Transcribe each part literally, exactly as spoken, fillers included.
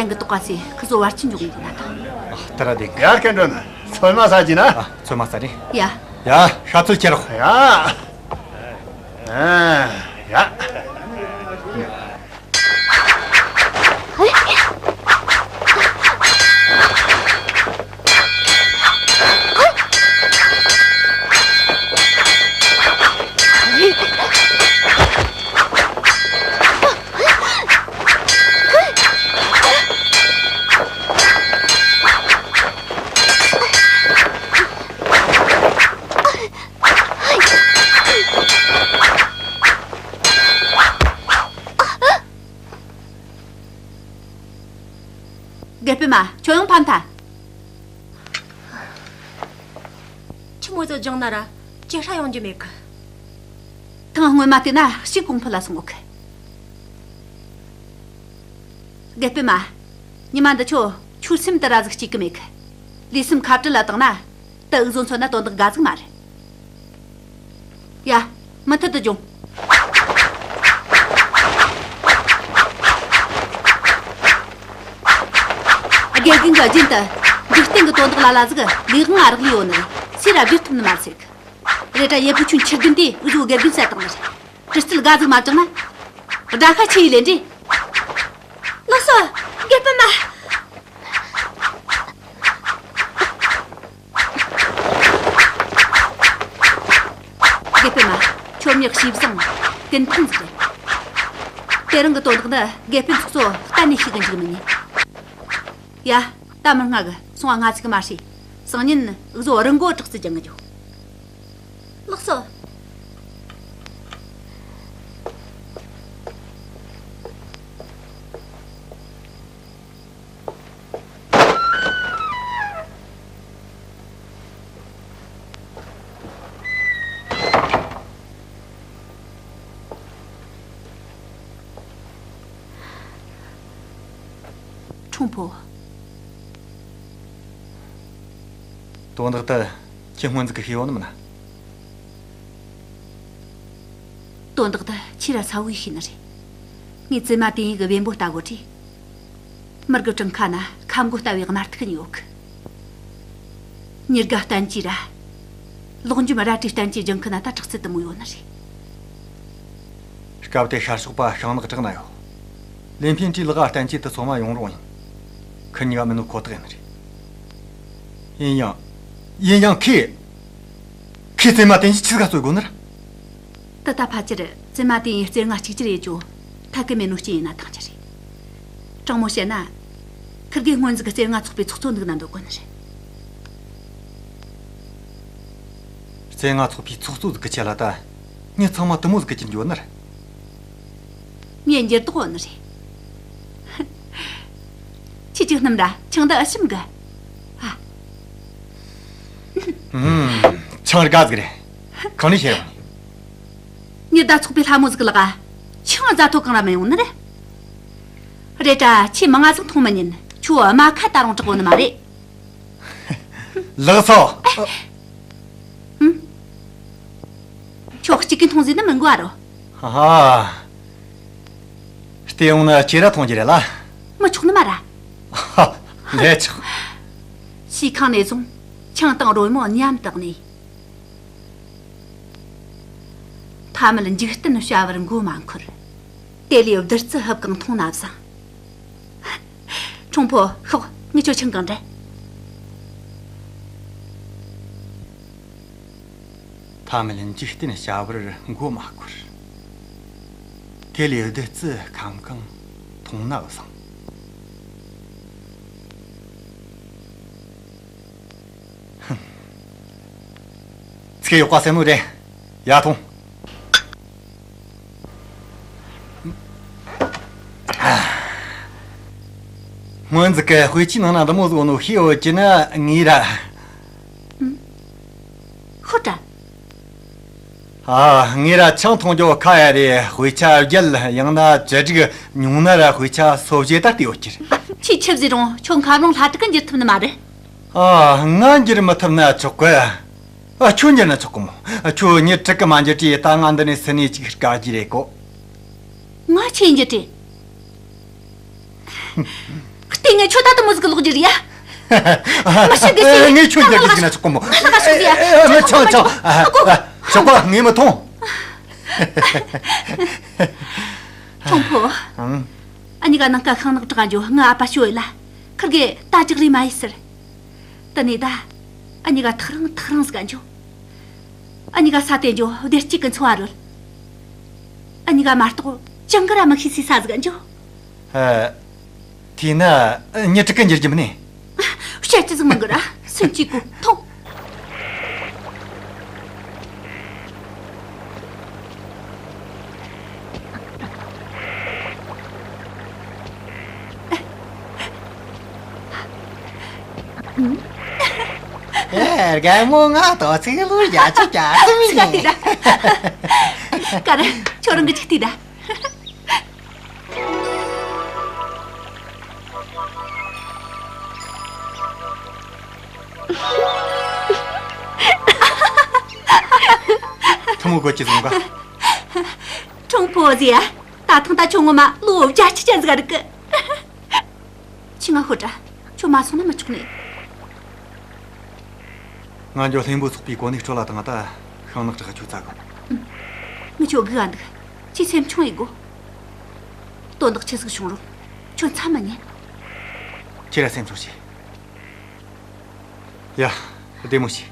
ཡང་གི་དོགས་པ་སེ་ཁི་ཚོ་བར་ཆད་འཇོག་གི་འདུག་ན་ད། ཨ། ད་ར་དེ། ཡར་སྐད་འགྲོ་ན་ཚོད་མ་ཟ་གྱི་ན། ཨ། ཚོད་མ་ཟ་རེ། ཡ། ཡ། ཤ་ཚོད་ཁྱེར་རོགས། ཡ། ཨ། ཡ། དགེ་སྤུན་མ། ཁྱོད་ཡང་ཕམ་ཐལ། ཆི་མོ་ཟིག་སྦྱངས་ན་ར་ཅི་ཧྲ་ཡོང་རྒྱུ་མེད་གི། ཐེངས་སྔོན་མ་བལྟས་ན་ཞིག་གོང་འཕེལ་ལ་སོང་གི། དགེ་སྤུན་མ། ཉི་མ་འདི་ཆོ་ཆོས་སེམས་དེ་ར་ཟིག་གཅིག་གི་མེད་གི། ལུས་སེམས་ཁ་བྲལ་ལ་བཏང་ན། ད་འུ་ཟོ་མཚོན་ན་དོན་དག་དགའ་ཟིག་མ་རེད། ཡ། མུ་མཐུད་དུ་སྦྱོངས། དགེ་རྒན་གྱིས་རྒྱུན་དུ་འཇིག་རྟེན་གྱི་དོན་དག་ལ་ལ་ཟིག་ལས་དབང་ང་རག་ལས་ཡོད་ནི་སུས་ར་བསྒྱུར་ཐུབ་ནི་མ་ཟེར་གི། རེད་དྲ་ཡེ་བུ་ཆུན་ཁྱི་རྒན་དེ་འུ་ཟོ་དགེ་རྒན་བསད་བཏང་ནི་རེད། གྲི་རྩལ་དགའ་ཟིག་མ་བཅངས་ན། དགྲ་ཤ་ཆི་ཡིས་ལེན་རེད། ལགས་སོ། དགེ་སྤུན་མ། དགེ་སྤུན་མ། ཁྱོད་མྱི་གཤིས་བཟང་། ཀུན་མཐུན་ཟིག་རེད། དེ་རིང་གི་དོན་དག་འདི་དགེ་སྤུན་ཚོགས་གཙོ་གཏན་ནས་ཤེས་གི་འཇུག་མི་ཉན། ཡ། ད་མི་སྔ་གི། སོང་ང་ང་ཚིག་གི་མ་ཧྲི། སང་ཉིན་འུ་ཟོ་རི་མགོ་དྲག་རྩལ་སྦྱང་གི་འཇུག་ལགས་སོ། ཁྲུང་ཕོ། དོན་དག་ད་ཁྱེད་སྔོན་ཟིག་གི་ཤེས་ཡོད་ནི་མིན་ན། དོན་དག་ད་ཁྱེད་ར་ཚ་བོས་ཤེས་ནི་རེད། ངས་བཙུན་མ་དེ་ཡིན་གི་བེམ་པོ་ལྟ་གོ་དུས། མི་དགེ་བྲང་ཁ་ན་ཁབ་མགོ་ལྟ་བུའི་དམར་ཐིག་གཉིས་ཡོད་གི། མྱི་དགའ་བསྟན་བཅོས་ར། ལོག་འཇོམས་རལ་གྲིའི་བསྟན་བཅོས་སྦྱང་གི་ན་ད་དྲག་རྩལ་དེ་མོ་ཡོད་ནི་རེད། སྐབས་དེ་ཤར་ཕྱོགས་པ་ཤིང་ནག་བྲག་ན་ཡོད། ལིན་ཕིན་ཀྲིའི་ལག་ག་བསྟན་བཅོས་དེ་ཚང་མ་ཡོང་རུང་ཡིན། ཁི་གཉིས་ཀ་མིན་ནོ་ཁོ་ཐག་ཡིན་ནི་རེད། ཡིན་ཡང་། ཡིན་ཡང་ཁི། ཁིས་བཙུན་མ་དེ་གཉིས་ཆི་ཟིག་ག་རྩོད་དགོས་ནི་རེད། ད་ལྟ་ཕལ་ཆེར་བཙུན་མ་དེ་ཡིན་རྩེ་ལྔ་གཅིག་གྱུར་ཡེད་རྒྱུ་ཐབས་གི་མེད་ནོ་རྐྱེན་ཡིན་ན་ཐང་ཆད་རེད། དྲང་མོ་བཤད་ན། ཁིར་གེ་སྔོན་ཟིག་གི་རྩེ་ལྔ་ཚོགས་པའི་ཚོགས་གཙོ་འདུག་ན་འདོད་གོ་ནི་རེད། རྩེ་ལྔ་ཚོགས་པའི་ཚོགས་གཙོ་ཟིག་གི་ཆེད་ལ་ད། མྱི་ཚང་མ་དུ་མོ་ཟིག་གི་གྱུར་འགྱོ་ནི་རེད། ངས་འགྱུར་ལྡོག་ཡོད་ནི་རེད། ཁྱེད་ཀྱི་སྣུམ་ར་ཆང་འདི་ཨེ་ཞིམ་གི། ཨ། ཨུམ། ཆང་དགའ་ཟིག་རེད། གང་ནས་ཁྱེར་ཡོང་ནི། ཉི་ཟླ་ཚོགས་པའི་ལྷ་མོ་ཟིག་ལག་ཆང་རྫ་ཐོ་གང་ར་མི་ཡོང་ནི་རེད། རེད་དྲ་ཁྱེད་མང་ང་ཟིག་འཐུང་མི་ཉན། ཁྱོད་རྨ་ཁ་ད་རུང་དྲག་གོ་ནི་མ་རེད། ལགས་སོ། ཨུམ། ཁྱོད་གཅིག་གིས་འཐུང་ཟེར་ནི་མི་འགོ་རོ། ཧ་ཧ། བལྟས་ཡོང་ན་ཁྱེད་ར་འཐུང་རྒྱུ་རེད་ལ། མི་ཆོག་ནི་མ་ར། ཧ། ལས་ཆོག་ཞིང་ཁང་ནས་བཟུང་ཆང་དང་རོལ་མོ་མཉམ་དུ་གནས། ཐ་མལ་འཇིག་རྟེན་བྱ་བར་མགོ་མ་འཁོར། དེ་ལས་བདུད་རྩི་ཧུབ་གང་འཐུང་ན་བཟང་། ཁྲུང་ཕོ་ཤོག་ངས་ཁྱོད་ཆང་གང་འདྲ། ཐ་མལ་འཇིག་རྟེན་བྱ་བར་མགོ་མ་འཁོར། དེ་ལས་བདུད་རྩི་ཁམ་གང་འཐུང་ན་བཟང་། ཚིག་ཡག་པ་སེ་མོ་རེད། ཡ་ཐོང་། སྔོན་ཟིག་གི་དཔེ་ཆའི་ནང་ན་འདི་མོ་ཟིག་ཡོད་ནོ་ཤེས་ཡོད་ཀྱི་ན་ངས་ར། ཤོད་དྲ། ཨ། ངས་ར་ཆང་འཐུང་རྒྱུ་ཁ་ཡ་རེ་དཔེ་ཆ་བརྒྱད་ཡང་ན་བཅུ་དྲུག་ཉུང་ན་ར་དཔེ་ཆ་སོ་བཞི་ད་བལྟས་ཡོད་ཀྱི་རེད། ཁྱོས་ཆི་ཟེར་རུང་ཁྱོད་མཁའ་རླུང་ལྷ་དྲུག་གི་འགྱུར་ཐུབ་ནི་མ་རེད། ཨ། ང་འགྱུར་མི་ཐུབ་ན་ཆོག་གི། ཨ། ཁྱོད་འགྱུར་ན་ཆོག་གི་མོ། ཁྱོད་མྱི་དྲུག་གི་མ་འགྱུར་དུས་ད་ང་འདི་ནས་སུན་ནས་ཅིག་དཀའ་རྒྱུ་རེད་གོ། ང་ཆི་འགྱུར་དུས། ངས་ཁྱོད་ད་དུ་མོ་ཟིག་གི་ལོག་རྒྱུ་རེད་ཡ། མི་ཤེས་གི་ཟེར། ངས་ཁྱོད་འདི་ལྟར་ཟིག་ན་ཆོག་གོ་མོ། ལྷག་ག་སོང་ཟེར་ཡ། ཨེ། ཨེ། ཆོག་གོ། ཆོག་གོ། ངས་མི་ཐོང་། ཁྲུང་ཕོ། ཨང་། ཨ་ནི་ག་ནང་ཀ་ཤིང་ནག་དྲག་འཇོ། ང་ཨ་ཕ་ཤོད་ལ། ཁིར་གེ་ད་ཅིག་རེ་མ་ཡིས་ཟེར། ད་ནི་ད། ཨ་ནི་ག་ཐག་རིང་ཐག་རིང་ཟིག་ག་འཇོ། ཨ་ནི་ག་ས་དེ་འཇོ། བདེ་སྐྱིད་གི་འཚོ་བ་རོལ། ཨ་ནི་ག་མ་གཏོགས་ཅང་གི་ར་མི་ཤེས་སའི་ས་ཟིག་ག་འཇོ། ཨ། དེས་ན་ཉི་དྲུག་གི་འགྱུར་རྒྱུ་མིན་ནི། བཤད་རྒྱུ་ཟིག་མི་འགོར་ར། སུན་གཅིག་གོ་ཐོངས། ཨེ། རྒན་མོ། ང་ད་ཚིག་ལོ་བརྒྱད་ཅུ་གྱ་གསུམ་ཡིན། ཚིག་དེ་ད། ཀ་ར། ཁྱོད་རང་གི་ཅིག་དེ་ད། ཐུ་མོ་གོ་ཅི་བཟང་ག། ཁྲུང་ཕོ་ཟེར་ཡ། ད་ཐེངས་ད་ཁྱོད་ངོ་མ་ལོ་བརྒྱད་ཅུ་ཅན་ཟིག་རིག་གི། ཁྱོས་ང་ཤོད་དྲ། ཁྱོད་མ་སོང་ན་མི་ཆོག་ནི། ང་འགྱོ་ལྷུན་པོ་ཚོགས་པའི་གོ་གནས་སྤྲོད་ལ་བཏང་། ད་ཤིང་ནག་དྲག་ཁྱོད་བཙལ་གོ། ངས་ཁྱོད་སྒུག་ག་འདུག། ཁྱོས་སེམས་ཆུང་ཡེ་དགོ། དོན་དག་ཆི་ཟིག་བྱུང་རུང་ཁྱོད་མཚམས་མི་ཉན། ཁྱེད་ར་སེམས་ཆུང་བྱོས། ཡ། བདེ་མོ་བྱོས།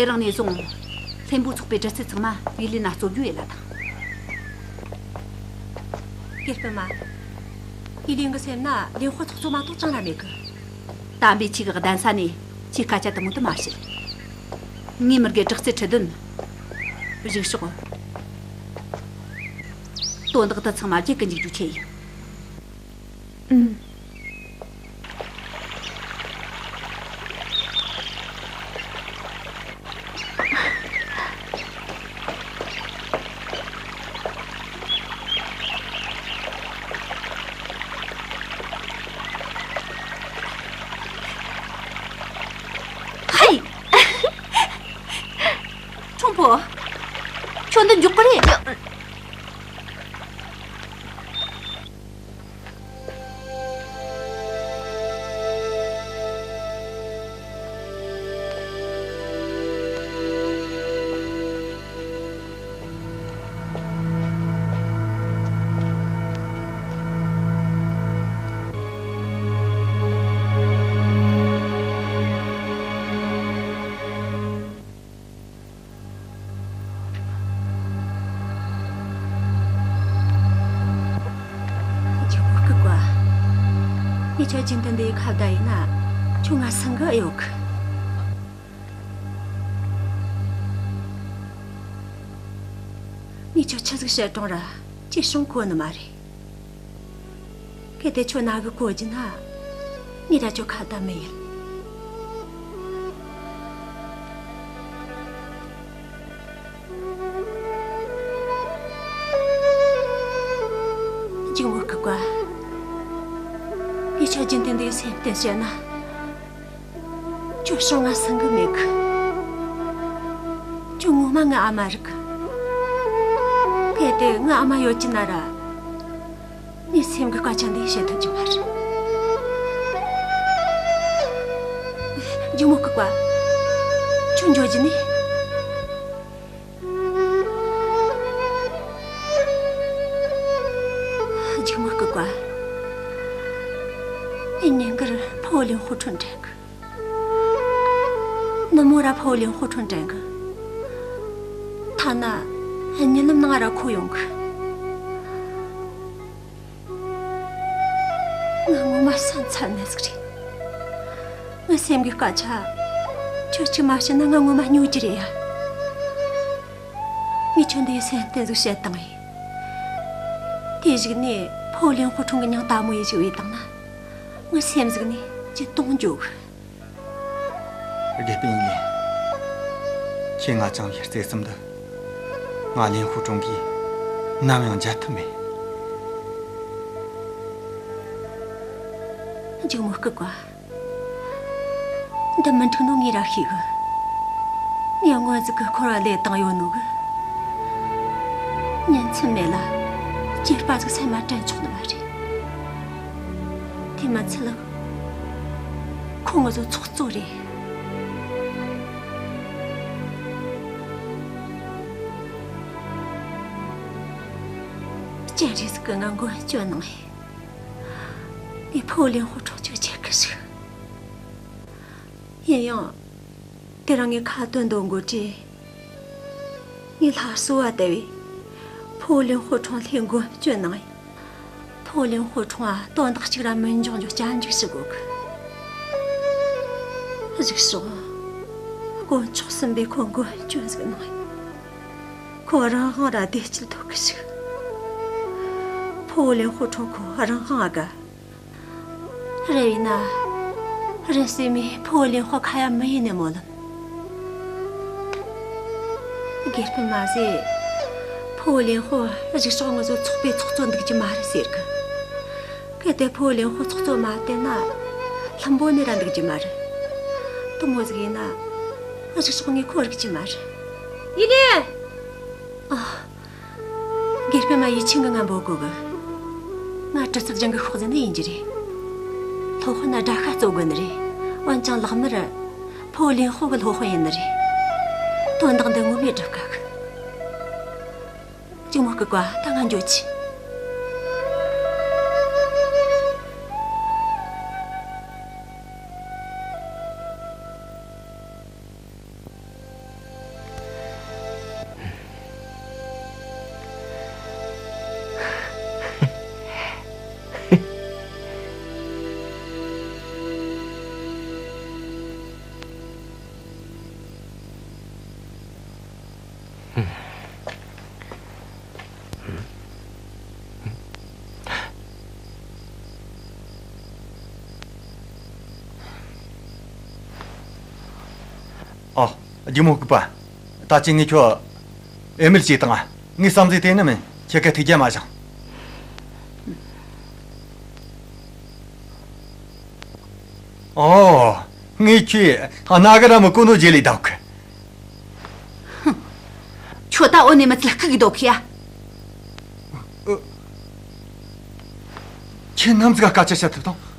དེ་རིང་ནས་བཟུང་། ལྷུན་པོ་ཚོགས་པའི་གྲི་རྩལ་ཚང་མ་ཡི་ལིན་ན་སློབ་རྒྱུ་ཡེ་ལ་དང་། ཀེ་སྤུན་མ། ཡི་ལིན་གི་སེམས་ན་ལིན་ཧོ་ཚོགས་གཙོ་མ་གཏོགས་ཅང་ར་མེད་གི། དམ་པའི་ཆོས་གི་གདན་ས་ནས་ཁྱོས་སྐད་ཆ་དེ་མོ་དེ་མ་བཤད། ངའི་མི་དགེ་དྲག་རྩལ་ཁྲི་འདོན། གཞུག་ཕྱོགས། དོན་དག་དེ་ཚང་མ་བརྗེད་གི་འཇུག་རྒྱུ་ཆེད་ཡིན། ཨུམ། ཧེ། ཁྲུང་ཕོ། ཁྱོད་འདི་མགྱོགས་པོ་རེད། ཇོ་མོ་སྐུ་པ། ངས་ཁྱོད་རྒྱུན་དུ་འདི་ཁ་བརྡ་ཡིན་ན་ཁྱོད་ང་སང་གི་ཨེ་ཡོད་གི། ངས་ཁྱོད་ཆི་ཟིག་བཤད་རུང་ར་ཅི་བྱུང་གོ་ནི་མ་རེད། གལ་ཏེ་ཁྱོད་ན་གི་གོ་རྒྱུ་ན། ངས་ད་ཁྱོད་ཁ་བརྡ་མི་ཡེད། ཇོ་མོ་སྐུ་པ། ངས་ཁྱོད་རྒྱུན་དུ་འདི་སེམས་གཏམ་བཤད་ན། ཁྱོད་བྱུང་ང་སང་གི་མེད་གི། ཁྱོད་ངོ་མ་ངའི་ཨ་མ་རེད་གི། གལ་ཏེ་ངའི་ཨ་མ་ཡོད་རྒྱུ་ན་ར། ངའི་སེམས་གི་སྐད་ཆ་འདི་བཤད་ཐུབ་རྒྱུ་མ་རེད། ཇོ་མོ་སྐུ་པ། ཁྱོད་འགྱོ་རྒྱུ་ནི། ཇོ་མོ་སྐུ་པ། ངས་ཉིན་དཀར་ཕུ་བོ་ལིན་ཧུ་ཁྲུན་དྲན་གི། ནུབ་མོ་ར་ཕུ་བོ་ལིན་ཧུ་ཁྲུན་དྲན་གི། ཐ་ན་གཉིད་ལམ་ནང་ར་ཁོ་ཡོང་གི། ང་ངོ་མ་ས་མཚམས་ནས་ཟིག་རེད། ངའི་སེམས་གི་སྐད་ཆ་ཁྱོད་གཅིག་མ་བཤད་ན་ང་ངོ་མ་སྨྱོ་རྒྱུ་རེད་ཡ། ངས་ཁྱོད་འདི་ཡི་སེམས་གཏམ་ཟིག་བཤད་བཏང་ཡིན། དེ་གཞུག་ནས་ཕུ་བོ་ལིན་ཧུ་ཁྲུང་གི་མྱིང་དལ་མོ་ཡེ་ཞིག་བོས་བཏང་ན། ངའི་སེམས་ཟིག་ནས་ཅི་གཏོང་འགྱོ་གི། དགེ་སྤུན་ཡིན། ཁྱེད་ང་བཅངས་པའི་བརྩེ་སེམས་འདི་ང་ལིན་ཧུ་ཁྲུང་གིས་ནམ་ཡང་འཇལ་ཐུབ་མེད། འཇིགས་མོ་སྐུ་བཀའ། འདི་མི་འགྲིག་ནོ་ངས་ར་ཤེས་གི། ངས་སྔོན་ཟིག་གི་འཁོར་བ་ལས་བཏང་ཡོད་ནོ་གི། ཉིན་མཚན་མེད་ལ་སྐྱེས་པ་ཟིག་སེམས་མ་དྲན་ཆོག་ནི་མ་རེད། དེ་མ་ཚད་ལ་ཁོ་ངི་ཟོ་ཚོགས་གཙོ་རེད། སྤྱན་རས་གཟིགས་གི་ང་མགོན་སྐྱོབ་གནང་ངས། ངས་ཕུ་བོ་ལིན་ཧུ་ཁྲུང་ཅིག་བྱེད་གི་ཞིག། ཡིན་ཡང་། དེ་རིང་ངས་ཁ་བཏོན་འདོད་གོ་དུས། ངས་ལྷ་གསོལ་བ་བཏབ་པས། ཕུ་བོ་ལིན་ཧུ་ཁྲུང་ལྷའི་མགོན་སྐྱོབ་གནང་ངས། ཕུ་བོ་ལིན་ཧུ་ཁྲུང་ང་དོན་དག་གཅིག་ར་མི་འབྱུང་རྒྱུ་སྐྱབས་འཇུག་ཞུ་གོ་གི། གཞུག་ཕྱོགས། དཀོན་མཆོག་གསུམ་པོས་ཁོ་མགོན་སྐྱོབ་ཟིག་གནང་ངས། ཁོ་རང་དབང་ར་བདེ་སྐྱིད་ཐོབ་གི་ཞིག། ཕུ་བོ་ལིན་ཧུ་ཁྲུང་ཁོ་རང་དབང་ང་དགའ། རེད་ཡིན་ན། རིན་སྲས་མོས་ཕུ་བོ་ལིན་ཧུ་ཁ་ཡ་མི་ཡིན་ནི་སྨོན་ལམ། དགེ་སྤུན་མ་ཟད། ཕུ་བོ་ལིན་ཧུ་གཞུག་ཕྱོགས་ངི་ཟོ་ཚོགས་པའི་ཚོགས་གཙོ་འདུག་རྒྱུ་མ་རེད་ཟེར་གི། གལ་ཏེ་ཕུ་བོ་ལིན་ཧུ་ཚོགས་གཙོ་མ་བསྟེན་ན། ལྷུན་པོ་ནས་ར་འདུག་རྒྱུ་མ་རེད། དེ་མོ་ཟིག་ཡིན་ན། གཞུག་ཕྱོགས་ངས་ཁོ་རིག་རྒྱུ་མ་རེད། ཡིན་ནི། ཨ། དགེ་སྤུན་མ་ཡིད་ཆེས་གི་ང་འབོད་གོ་གི། ང་གྲི་རྩལ་སྦྱང་གི་ཤོག་ཟེར་ནི་ཡིན་རྒྱུ་རེད། སློབ་དཔོན་ན་དགྲ་ཤ་གཙོ་དགོས་ནི་རེད། འོན་ཀྱང་ལག་དམར། ཕུ་བོ་ལིན་ཧུ་གི་སློབ་དཔོན་ཡིན་ནི་རེད། དོན་དག་འདི་ངོ་མས་སྒྲུབ་དཀའ་གི། གཅུང་མོ་སྐུ་བཀའ། ད་ང་འགྱོ་ཆི། ཨོ། སྒྱུག་མོ་ལྐུགས་པ། ད་ཅི་ངས་ཁྱོད་ཨེ་མེལ་བྱས་བཏང་ང་། ངས་བསམ་གཟས་དེ་ནི་མིན། ཁྱེད་ཀ་ཐུགས་རྒྱལ་མ་བཞེངས། ཨོ། ངས་ཁྱོད་སྣ་ག་ར་མི་གོ་ནོ་རྗེས་ལས་བདག་གི། ཁྱོད་ད་འོ་ནས་མི་ཚད་ལྐུགས་གི་འདུག་ཁྱོད། ཁྱེད་ནམ་ཟིག་ག་སྐད་ཆ་བཤད་ཐུབ་དང་།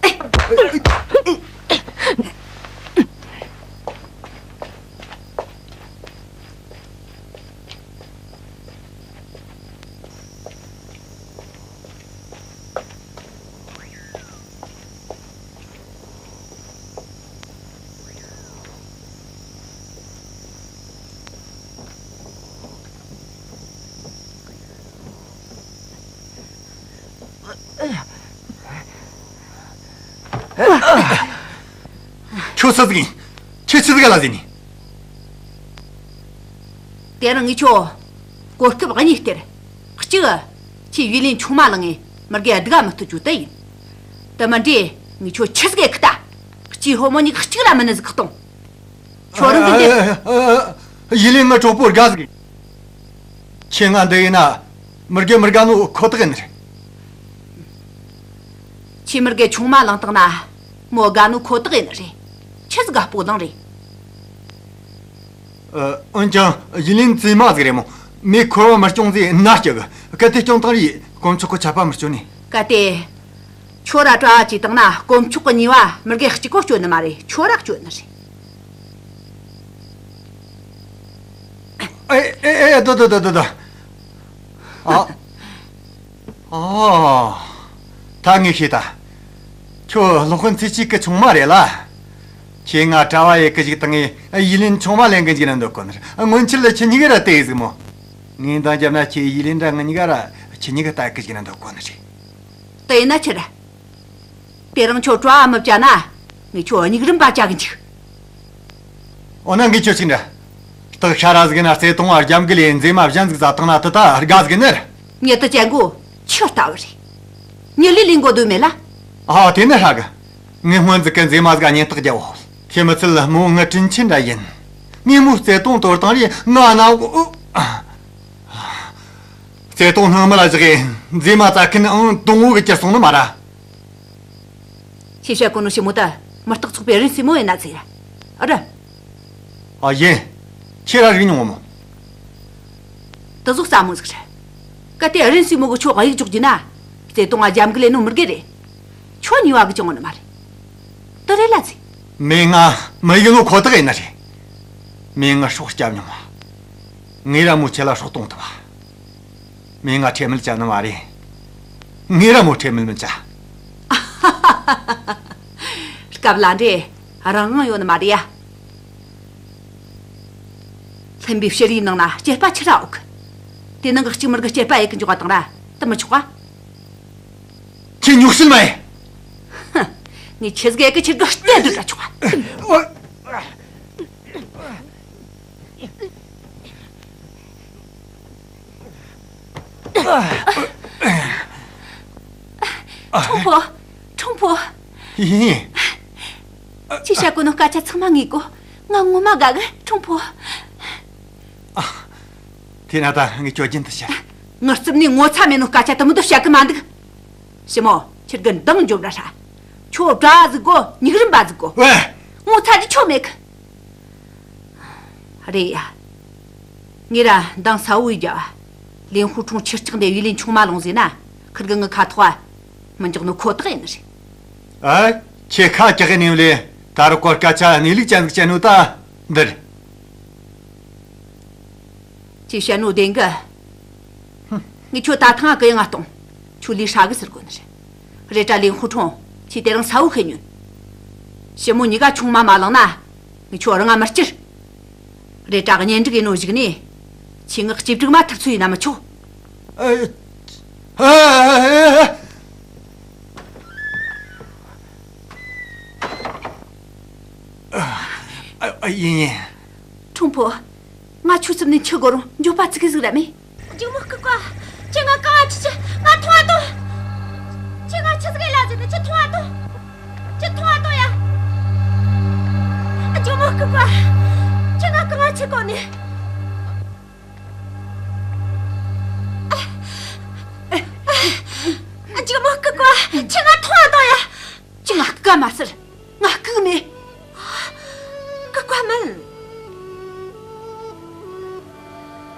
ཁྱོད་སུ་ཟིག་ཡིན། ཁྱོད་ཆི་ཟིག་ལ་ཟེར་ནི། དེ་རིང་ངས་ཁྱོད་གོ་སྐབས་གཉིས་སྟེར། གཅིག་ཁྱོས་ཡུས་ལིན་ཆུང་མ་བླངས་ངས་མི་རྒས་སྡུག་ག་མི་གཏོད་རྒྱུ་དེ་ཡིན། དེ་མིན་དུས་ངས་ཁྱོད་ཆི་ཟིག་གི་ཁི་ད། སྐྱེས་ཕོ་མོ་གཉིས་ཀ་གཅིག་ར་མིན་ནི་ཟིག་གཏོང་། ཁྱོད་རང་གི་འདི། ཨ། ཨ། ཨ། ཡུས་ལིན་ངའི་གྲོགས་པོ་དགའ་ཟིག་ཡིན། ཁྱོས་ང་འདི་ཡིན་ན་མི་རྒས་མི་དགའ་ནོ་ཁོ་ཐག་ཡིན་ནི་རེད། ཁྱོས་མི་རྒས་ཆུང་མ་བླངས་བཏང་ན་མོ་དགའ་ནོ་ཁོ་ཐག་ཡིན་ནི་རེད། ཆི་ཟིག་ག་སྤོ་ལངས་རེད། ཨ། འོན་ཀྱང་ཡུས་ལིན་བཙུན་མ་ཟིག་རེད་མོ། མོས་འཁོར་བ་མི་སྐྱོང་ཟེར་མནའ་བསྐྱལ་གི། གལ་ཏེ་སྐྱོང་བཏང་རེད། དཀོན་མཆོག་གིས་ཆད་པ་མི་གཅོད་ནི། གལ་ཏེ། ཁྱོད་ར་གྲྭ་བ་བྱས་བཏང་ན་དཀོན་མཆོག་གི་ཉེས་པ་མི་རྒས་གཅིག་པོ་གཅོད་ནི་མ་རེད། ཁྱོད་ར་གཅོད་ནི་རེད། ཨེ། ཨེ། ཨེ། ད་ད་ད་ད་ད། ཨ། ཨ། ད་ངས་ཤེས་ད། ཁྱོད་སློབ་དཔོན་ཚེ་སྐྱིད་ཀྱི་ཆུང་མ་རེད་ལ། ཁྱོས་ང་གྲྭ་བ་ཡེ་གི་བཅུག་བཏང་ངས་ཡུས་ལིན་ཆུང་མ་ལེན་གི་འཇུག་ན་འདོད་གོ་ནི་རེད། སྔོན་ཆད་ལ་ཁྱེད་གཉིས་ཀ་ར་དེ་ཟིག་མོ། ངས་འདང་བརྒྱབ་ན་ཁྱོས་ཡུས་ལིན་ར་ང་གཉིས་ཀ་ར་ཁྱེད་གཉིས་ཀ་ལྟ་གི་འཇུག་ན་འདོད་གོ་ནི་རེད། དེ་ཡིན་ན་ཆི་རེད། དེ་རིང་ཁྱོད་གྲྭ་བ་མི་བྱ་ན་ངས་ཁྱོད་སྙིགས་རིམ་པ་བྱ་གི་འཇུག། འོ་ན་ངས་ཁྱོད་ཅིག་འདྲ། སྟག་ཤ་ར་ཟིག་ན་རྩེ་དུང་བ་རྒྱབ་འགལ་ལས་མཛེས་མ་གཞན་ཟིག་བཟའ་བཏང་ན་དེ་ད་དགའ་ཟིག་ནི་རེད། མྱི་དེ་ཅན་གོ་ཁྱོད་ལྟ་བུ་རེད། མྱི་ལས་ལས་འགོ་དོན་མེད་ལ། ཨ། དེ་ནི་ཧྲ་གི། ངས་སྔོན་ཟིག་གི་མཛེས་མ་ཟིག་གཉེན་རྟགས་རྒྱབ་བོ། ཁྱེད་མི་ཚད་མོ་ང་དྲིན་ཆེན་འདྲ་ཡིན། ངས་མོ་བརྩེ་དུང་དོར་བཏང་རེ་ང་ན། བརྩེ་དུང་སྣང་མ་ལ་བཞག་གི་མཛེས་མ་བཙལ་མཁན་ཨང་དང་པོ་གི་གྱུར་སོང་ནི་མ་ར། ཁྱེད་བཤད་གོ་ནོ་ཞི་མོ་ད་མི་རྟག་ཚོགས་པའི་རིན་སྲས་མོ་ཡིན་ན་ཚེ་ཡ། ཨ་ར། ཨ་ཡིན། ཁྱེད་ར་རིག་མྱོང་ངོ་མོ། དེ་ཟོ་རྩ་མོ་ཟིག་རེད། གལ་ཏེ་རིན་སྲས་མོ་གི་ཁྱོ་གཡུག་འཇོག་རྒྱུ་ན། བརྩེ་དུང་ང་རྒྱབ་འགལ་ལས་ནོ་མི་དགེ་རེད། ཁྱོ་ཉེས་པ་གི་ཅང་ངོ་ནི་མ་རེད། དེ་རེད་ལ་ཚེ། མོས་ང་མི་ཡིན་ནོ་ཁོ་ཐག་ཡིན་ནི་རེད། མོས་ང་སྲོག་བསྐྱབས་མྱོང་བ། ངས་ར་མོ་ཁྱེད་ལ་སྲོག་གཏོང་ཐུབ་བ། མོས་ང་ཁྲེལ་མེད་བྱ་ནི་མ་རེད། ངས་ར་མོ་ཁྲེལ་མེད་མི་བྱ། སྐབས་ལ་འདྲེ་རང་དབང་ཡོད་ནི་མ་རེད་ཡ། ལྷན་པའི་ཕྱི་རིའི་ནང་ན་སྐྱེས་པ་ཆི་ར་འོག་གི། དེ་ནང་གི་གཅིག་མར་གི་སྐྱེས་པ་ཡེ་གི་འཇོག་པ་དང་ར་དེ་མི་ཆོག་ག། ཁྱེད་ཉོག་སིལ་མ་ཡེ། ཧ། ངས་ཆི་ཟིག་ཡེ་གི་ཁྱེད་གི་རྟེན་དུ་ར་ཆོག་ག། ཁྲུང་ཕོ། ཁྲུང་ཕོ། ཡིན། ཅི་བཤད་གོ་ནོ་སྐད་ཆ་ཚང་མ་ངས་གོ། ང་ངོ་མ་དགའ་གི་ཁྲུང་ཕོ། ཨ། དེ་ན་ད་ངས་ཁྱོད་རྒྱུན་དུ་བཤད། ངའི་རྩིབ་ནས་ངོ་ཚ་མེད་ནོ་སྐད་ཆ་དེ་མོ་དེ་བཤད་གི་མ་འདུག། ཞི་མོ། ཁྱེད་གི་འདང་རྒྱོབ་ར་ཧྲ། ཁྱོད་དྲ་ཟིག་གོ་ཉུག་རིམ་པ་ཟིག་གོ། ཝེ། ངོ་ཚ་རྒྱུ་ཁྱོད་མེད་གི། རེད་ཡ། ངས་ར་འདང་ས་བོ་ཡི་རྒྱ་བ། ལིན་ཧུ་ཁྲུང་ཁྱེར་སྐྱག་འདེ་ཡུལ་ལིན་ཆུང་མ་ལོངས་ཟེར་ན། ཁིར་གི་ངི་ཁ་ཐོག་མི་འཇོག་ནོ་ཁོ་ཐག་ཡིན་ནི་རེད། ཨ། ཁྱེད་ཁ་སྐྱག་གི་ནས་ལས་ད་རུ་གོ་སྐད་ཆ་གནས་ལུགས་ཅན་ཟིག་བཤད་ནོ་ད་འདིར། ཅི་བཤད་ནོ་བདེན་གི། ངས་ཁྱོད་ད་ཐང་ང་གི་ཡང་ང་གཏོང་། ཁྱོད་ལས་ཧྲ་གི་ཟེར་གོ་ནི་རེད། རེད་དྲ་ལིན་ཧུ་ཁྲུང་ཁྱེད་དེ་རིང་ས་བོ་ཤེས་ཉོན། ཞི་མོ་གཉིས་ཀ་ཆུང་མ་མ་བླངས་ན། ངས་ཁྱོད་རང་ང་མི་སྐྱུར། རེད་དྲ་གཉེན་སྒྲིག་ཡིན་ནོ་ཞིག་ནས། ཁྱེད་ངག་གཅིག་སྒྲིག་མ་ཐུབ་ཚོད་ཡིན་ན་མི་ཆོག། ཨ། ཨ། ཨ། ཨ། ཡིན་ཡིན། ཁྲུང་ཕོ། ང་ཁྱོད་རྩིབ་ནས་འཆི་དགོས་རུང་འགྱོད་པ་ཙི་གེ་ཟིག་ར་མེད། སྒྱུག་མོ་ལྐུགས་པ། ཁྱེད་ང་གང་ང་ཁྲིད་ཀྱི། ང་ཐོང་ང་དོ། ཁྱེད་ང་ཆི་ཟིག་ཡེ་ལ་ཟེར་ནི། ཁྱེད་ཐོང་ང་དོ། ཁྱེད་ཐོང་ང་དོ་ཡ། སྒྱུག་མོ་ལྐུགས་པ། ཁྱེད་ང་གང་ང་ཁྲིད་གོ་ནི། སྒྱུག་མོ་ལྐུགས་པ། ཁྱེད་ང་ཐོང་ང་དོ་ཡ། ཁྱེད་ང་ལྐུགས་མ་ཟེར། ང་ལྐུགས་མེད། ལྐུགས་པ་མིན།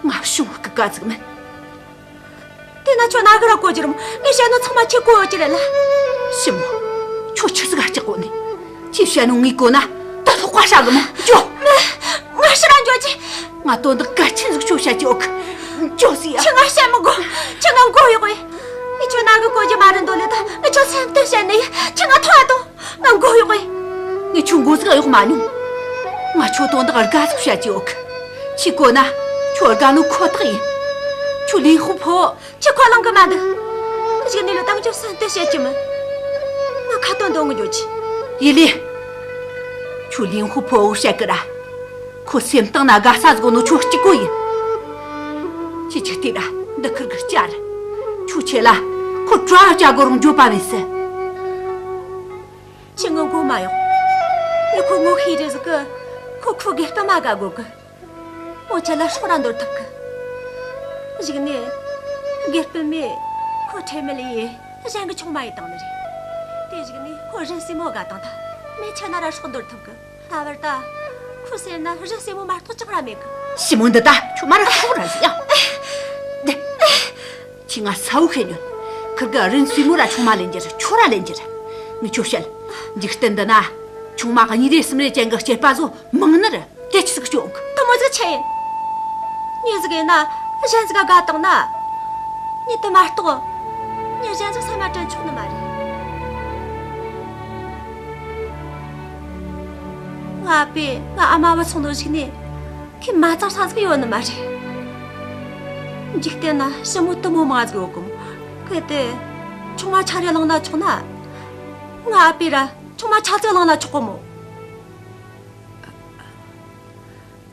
ང་བྱུང་ལྐུགས་པ་ཟིག་མིན། དེ་ན་ཁྱོད་ན་གི་ར་གོ་རྒྱུ་རུང་ངས་བཤད་ནོ་ཚང་མ་ཁྱེད་གོ་ཡོད་ཀྱི་རེད་ལ། ཞི་མོ། ཁྱོད་ཆི་ཟིག་ག་སྐྲག་གོ་ནི། ཁྱེད་བཤད་ནོ་ངས་གོ་ན་ད་ལྷག་པ་ཧྲ་གི་མོ། འགྱོ། མིན། ང་ཕྱིར་ར་འགྱོ་རྒྱུ། ང་དོན་དག་གལ་ཆེན་ཟིག་ཁྱོད་བཤད་རྒྱུ་ཡོད་གི། འགྱོ་ཟེར་ཡ། ཁྱེད་ང་བཤད་མི་དགོས། ཁྱེད་ང་མགོ་གཡོག་གི། ངས་ཁྱོད་ན་གི་གོ་རྒྱུ་མ་རེད་འདོད་ལེ། ད་ངས་ཁྱོད་སེམས་གཏམ་བཤད་ནི་ཡིན། ཁྱེད་ང་ཐོང་ང་དོ། ང་མགོ་གཡོག་གི། ངས་ཁྱོད་མགོ་ཟིག་གཡོག་མ་མྱོང་། ང་ཁྱོད་དོན་དག་དགའ་ཟིག་བཤད་རྒྱུ་ཡོད་གི། ཁྱེད་གོ་ན་ཁྱོད་དགའ་ནོ་ཁོ་ཐག་ཡིན། ཁྱོད་ལིན་ཧུ་ཕོ། ཁྱེད་ཁོ་ལང་གི་མ་འདུག། གཞུག་ནས་ལོ་ཏང་ཅོ་སེམས་གཏམ་བཤད་རྒྱུ་མིན། ང་ཁ་ཏོན་འདོན་གི་འགྱོ་རྒྱུ། ཡེ་ལེ། ཁྱོད་ལིན་ཧུ་ཕོ་བོ་བཤད་གི་ར། ཁོ་སེམས་གཏིང་ན་དགའ་ས་ཟིག་ནོ་ཁྱོད་གཅིག་པོ་ཡིན། ཁྱེད་ཆི་དེ་ར་འདི་ཁུར་གི་བཅར། ཁྱོད་ཆེ་ལ་ཁོ་གྲྭ་བཅའ་དགོས་རུང་འགྱོད་པ་མེད་ཟེར། ཁྱེད་ངའི་མགོ་མ་གཡོག། ངས་ཁོ་ངོ་ཤེས་རེ་ཟིག་གི། ཁོ་ཁོའི་དགེ་སྤུན་མ་དགའ་གོ་གི། མོ་ཁྱེད་ལ་སྲོག་ར་འདོར་ཐུབ་གི། གཞུག་ནས་དགེ་སྤུན་མས་ཁོ་ཁྲེལ་མེད་ལ་ཡེ་གཞན་གི་ཆུང་མ་ཡེ་བཏང་ནི་རེད། དེ་གཞུག་ནས་ཁོ་རིན་སྲས་མོ་དགའ་བཏང་ཐལ། མོས་ཁྱེད་ན་ར་སྲོག་འདོར་ཐུབ་གི། ད་བར་ད་ཁོའི་སེམས་ན་རིན་སྲས་མོ་མ་གཏོགས་ཅང་ར་མེད་གི། ཞི་མོ་འདི་ད་ཁྱོད་མ་ར་ཤོག་ར་ཟིག་ཡ། ཁྱེད་ང་ས་བོ་ཤེས་ཉོན། ཁུར་གི་རིན་སྲས་མོ་ར་ཆུང་མ་ལེན་རྒྱུ་རེད། ཁྱོད་ར་ལེན་རྒྱུ་རེད། ངས་ཁྱོད་བཤད། འཇིག་རྟེན་འདི་ན་ཆུང་མ་གཉིས་རེ་གསུམ་རེ་ཅན་གི་སྐྱེས་པ་ཟོ་མང་ནི་རེད། དེ་ཆི་ཟིག་སྐྱོན་གི། དེ་མོ་ཟིག་ཆི་ཡིན། མྱི་ཟིག་ཡིན་ན་གཞན་ཟིག་ག་དགའ་བཏང་ན། མྱི་དེ་མ་གཏོགས་མྱི་གཞན་ཟིག་སེམས་མ་དྲན་ཆོག་ནི་མ་རེད། ང་ཨ་ཕས་ང་ཨ་མ་བུད་སོང་ནོ་གཞུག་ནས། ཁྱེད་མ་ཚང་ས་ཟིག་ཡོད་ནི་མ་རེད། འཇིག་རྟེན་ན་ཞི་མོ་དེ་མོ་མང་ཟིག་ཡོད་གི་མོ། གལ་ཏེ་ཆུང་མ་ཆ་རེ་བླངས་ན་ཆོག་ན། ང་ཨ་ཕས་ར་ཆུང་མ་ཆ་ཙིག་བླངས་ན་ཆོག་གི་མོ།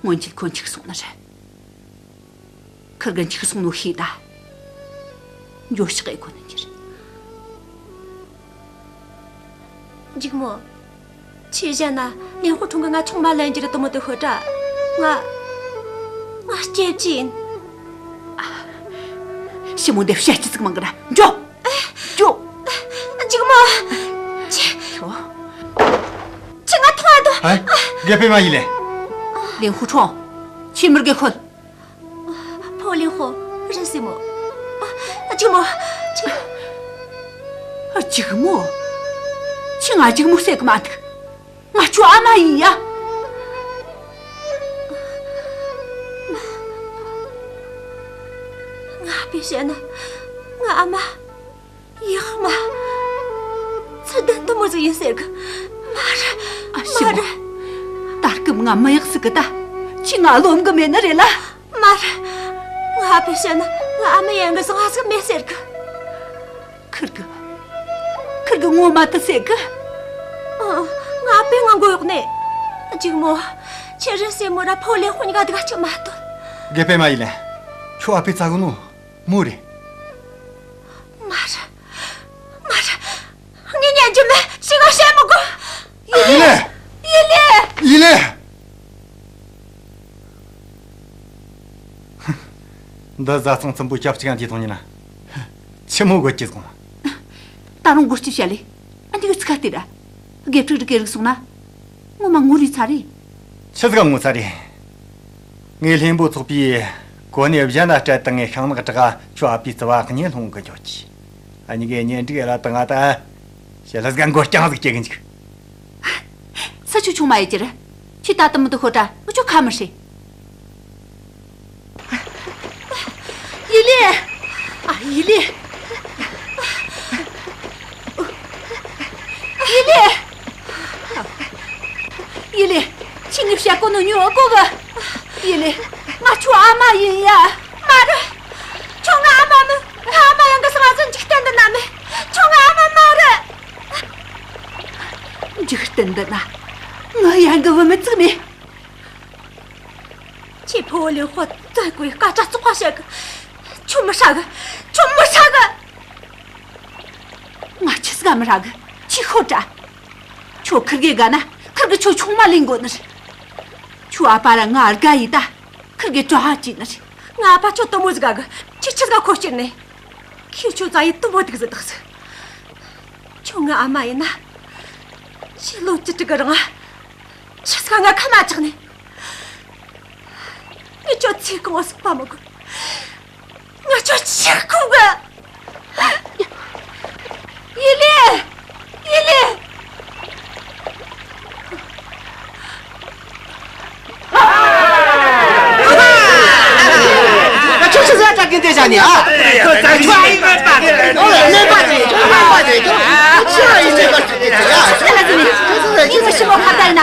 སྔོན་ཆད་ཁོ་འཆུག་སོང་ནི་རེད། ཁུར་གི་འཆུག་སོང་ནོ་ཤེས་ད། འགྱོད་བཤགས་ཡེ་གོ་ནི་འགྱུར། འཇིགས་མོ། ཆི་བྱས་ན་ལིན་ཧུ་ཁྲུང་གིས་ང་ཆུང་མ་ལེན་རྒྱུ་རེད་དེ་མོ་དེ་ཤོད་དྲ། ང་ང་སྐྱེས་ཀྱི་ཡིན། ཞི་མོ་འདི་བཤད་རྒྱུ་ཟིག་མང་གི་ར། འགྲོ། འགྲོ། འཇིགས་མོ། ཁྱོད། ཁྱོད་ང་ཐོངས་ཨ་དོ། ཨེ། དགེ་སྤེལ་མ་ཡིན་ལེ། ལིན་ཧུ་ཁྲུང་། ཁྱོས་མོར་གི་ཤོད། ཕོ་ལིན་ཧུ། རེད་སྲས་མོ། འཇིགས་མོ། འཇིགས། འཇིགས་མོ། ཁྱོས་ང་འཇིགས་མོ་ཟེར་གི་མ་འདུག། ང་ཁྱོའི་ཨ་མ་ཡིན་ཡ། ང་ཨ་ཕས་བཤད་ན་ང་ཨ་མ། ཡག་མ། ཚུལ་ལྡན་དེ་མོ་ཟིག་ཡིན་ཟེར་གི། མ་རེད། ཨ། མ་ཞི་མོ། རེད། ད་སྐབས་ང་མི་ཡག་ཟིག་གི་ད། ཁྱོས་ང་རློམ་གི་མེད་ནི་རེད་ལ། མ་རེད། ང་ཨ་ཕས་བཤད་ན་ང་ཨ་མ་ཡན་གི་བཟང་ང་ཟིག་མེད་ཟེར་གི། ཁིར་གི། ཁིར་གི་ངོ་མ་དེ་ཟེར་གི། ཨ། ང་ཨ་ཕས་ང་མགོ་གཡོག་ནས། འཇིགས་མོ། ཁྱོས་རེད་སྲས་མོ་ར་ཕོ་ལིན་ཧུ་གཉིས་ཀ་སྡུག་ཅིག་མ་གཏོང་། དགེ་སྤེལ་མ་ཡིན་ལེ། ཁྱོའི་ཨ་ཕས་བཙལ་གོ་ནོ་མོ་རེད། མ་རེད། མ་རེད། ངས་ཉན་རྒྱུ་མེད། ཞེ་གི་བཤད་མི་དགོས། ཡི་ལེ། ཡི་ལེ། ཡི་ལེ། འདི་བཟའ་ཚང་ཚོམ་བུ་སྐྱབས་གཅིག་ཡང་དེ་མཐོང་ཉིན་ན། ཆི་མོ་དགོད་ཀྱི་སོང་ལ། ད་རུང་དགོད་ཀྱི་བཤད་ལེ། ཨ། འདི་གི་ཚིག་ཁ་དེ་ར། དགེ་ཕྲུག་རིག་གི་རིག་སོང་ན། ངོ་མ་ངོ་རུས་ཚ་རེད། ཆི་ཟིག་ངོ་ཚ་རེད། ངས་ལྷུན་པོ་ཚོགས་པའི་གོ་གནས་གཞན་ན་སྤྲད་བཏང་ངས་ཤིང་ནག་བྲག་ཁྱོའི་ཨ་ཕའི་རྩ་བ་གཉིས་སློང་གི་འཇོག་གི། ཨ་ནི་གི་གཉེན་སྒྲིག་ཡ་ལ་བཏང་ང་ད། ཞེ་ལ་ཟིག་མགོ་རྐྱང་ཟིག་སྐྱེ་གི་འཇུག། ས་ཆུ་ཆུང་མ་ཡི་ཅིར། ཁྱོས་ད་དུ་མི་དུ་ཤོད་དྲ། ངས་ཁྱོ་ཁ་མི་ཧྲེ། ཡི་ལེ། ཨ། ཡི་ལེ། ཡི་ལེ། ཡི་ལེ། ཁྱོས་ངས་བཤད་གོ་ནོ་ཉོ་གོ་གི། ཡི་ལེ། ང་ཁྱོའི་ཨ་མ་ཡིན་ཡ། མ་རེད། ཁྱོད་ངའི་ཨ་མ་མིན། ངའི་ཨ་མ་ཡན་གི་བཟང་ང་ཟིག་འཇིག་རྟེན་འདི་ན་མེད། ཁྱོད་ངའི་ཨ་མ་མ་རེད། འཇིག་རྟེན་འདི་ན་ངའི་ཡན་གི་བུད་མེད་ཟིག་མེད། ཁྱོས་ཕོ་ལིན་ཧུ་བཙལ་དགོས་སྐད་ཆ་བཙོག་པ་བཤད་གི། ཁྱོད་མི་ཧྲ་གི། ཁྱོད་མི་ཧྲ་གི། ང་ཆི་ཟིག་ག་མི་ཧྲ་གི། ཁྱོས་ཤོད་དྲ། ཁྱོད་ཁིར་གེ་དགའ་ན་ཁིར་གིས་ཁྱོད་ཆུང་མ་ལེན་དགོས་ནི་རེད། ཁྱོའི་ཨ་ཕ་ར་ང་དགའ་ཡི་ད། ཁིར་གེ་གྲྭ་བ་བྱས་ནི་རེད། ངའི་ཨ་ཕ་ཁྱོད་དེ་མོ་ཟིག་དགའ་གི། ཁྱོས་ཆི་ཟིག་ག་ཁོ་སྐྱུར་ནས། ཁོས་ཁྱོད་བཙལ་ཡི་དེ་མོ་སྡུག་ཟིག་བཏགས་ཟིག། ཁྱོད་ངའི་ཨ་མ་ཡིན་ན། ཁྱོས་ལོ་བཅུ་དྲུག་གི་རིང་ང་ཆི་ཟིག་ག་ང་ཁ་མ་གྲགས་ནས། ངས་ཁྱོད་ཚེ་གང་བོ་ཟིག་བལྟ་མི་དགོས། ང་ཁྱོད་ཆག་ཁུག་གི། ཡི་ལེ། ཡི་ལེ། ཁྱོད་ཆི་ཟིག་ག་གྲྭ་རྒན་དེ་བཞག་ནས་ཨ། ཁྱོད་ཨ་ཡེ་མེད་པ། ཨོ་ལེ། མེད་པ་དེ། ཁྱོད་མེད་པ་དེ། ཁྱོད་ཆི་ཨ་ཡེ་མེད་པ་དེ། ཁྱོད་ཆི་ཆི་ཆི།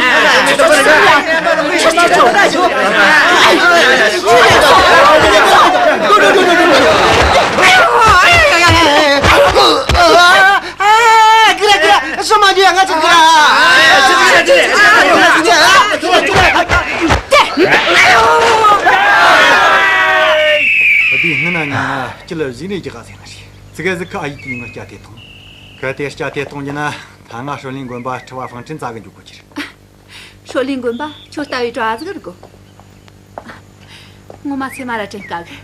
འདི་སྔ་ན་ཉིན་ན་སྐྱིད་ལ་གཞིག་ནས་རྒྱག་ག་ཟེར་ནི་རེད། ཙི་གེ་ཟིག་གི་ཨ་ཡེ་དེས་ང་སྐྱ་ཐེ་ཐོང་། གལ་ཏེ་སྐྱ་ཐེ་ཐོང་རྒྱུ་ན་ད་ང་ཧྲོ་ལིན་དགོན་པ་ཁྲི་བ་ཧྥང་ཁྲིན་བཙལ་གི་འཇུག་དགོས་རྒྱུ་རེད། ཧྲོ་ལིན་དགོན་པ་ཁྱོད་ལྟ་བུའི་གྲྭ་བ་ཟིག་རིག་གོ། ངོ་མ་སེམས་མ་ར་དྲན་དཀའ་གི།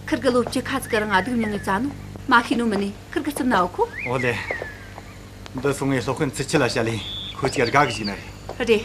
ཁིར་གིས་ལོ་བཅུ་ཁ་ཟིག་གི་རིང་ང་སྡུག་མྱངས་ནས་བཙལ་ནོ་མ་ཤེས་ནོ་མིན་ནས་ཁིར་གི་རྩིབ་ན་ཡོད་ཁོ། ཨོ་ལེ། འདི་སོང་ངས་སློབ་དཔོན་ཚུལ་ཁྲིམས་ལ་བཤད་ལེ། ཁོ་ཅིག་དགའ་གི་བཅུག་ན་རེད། རེད།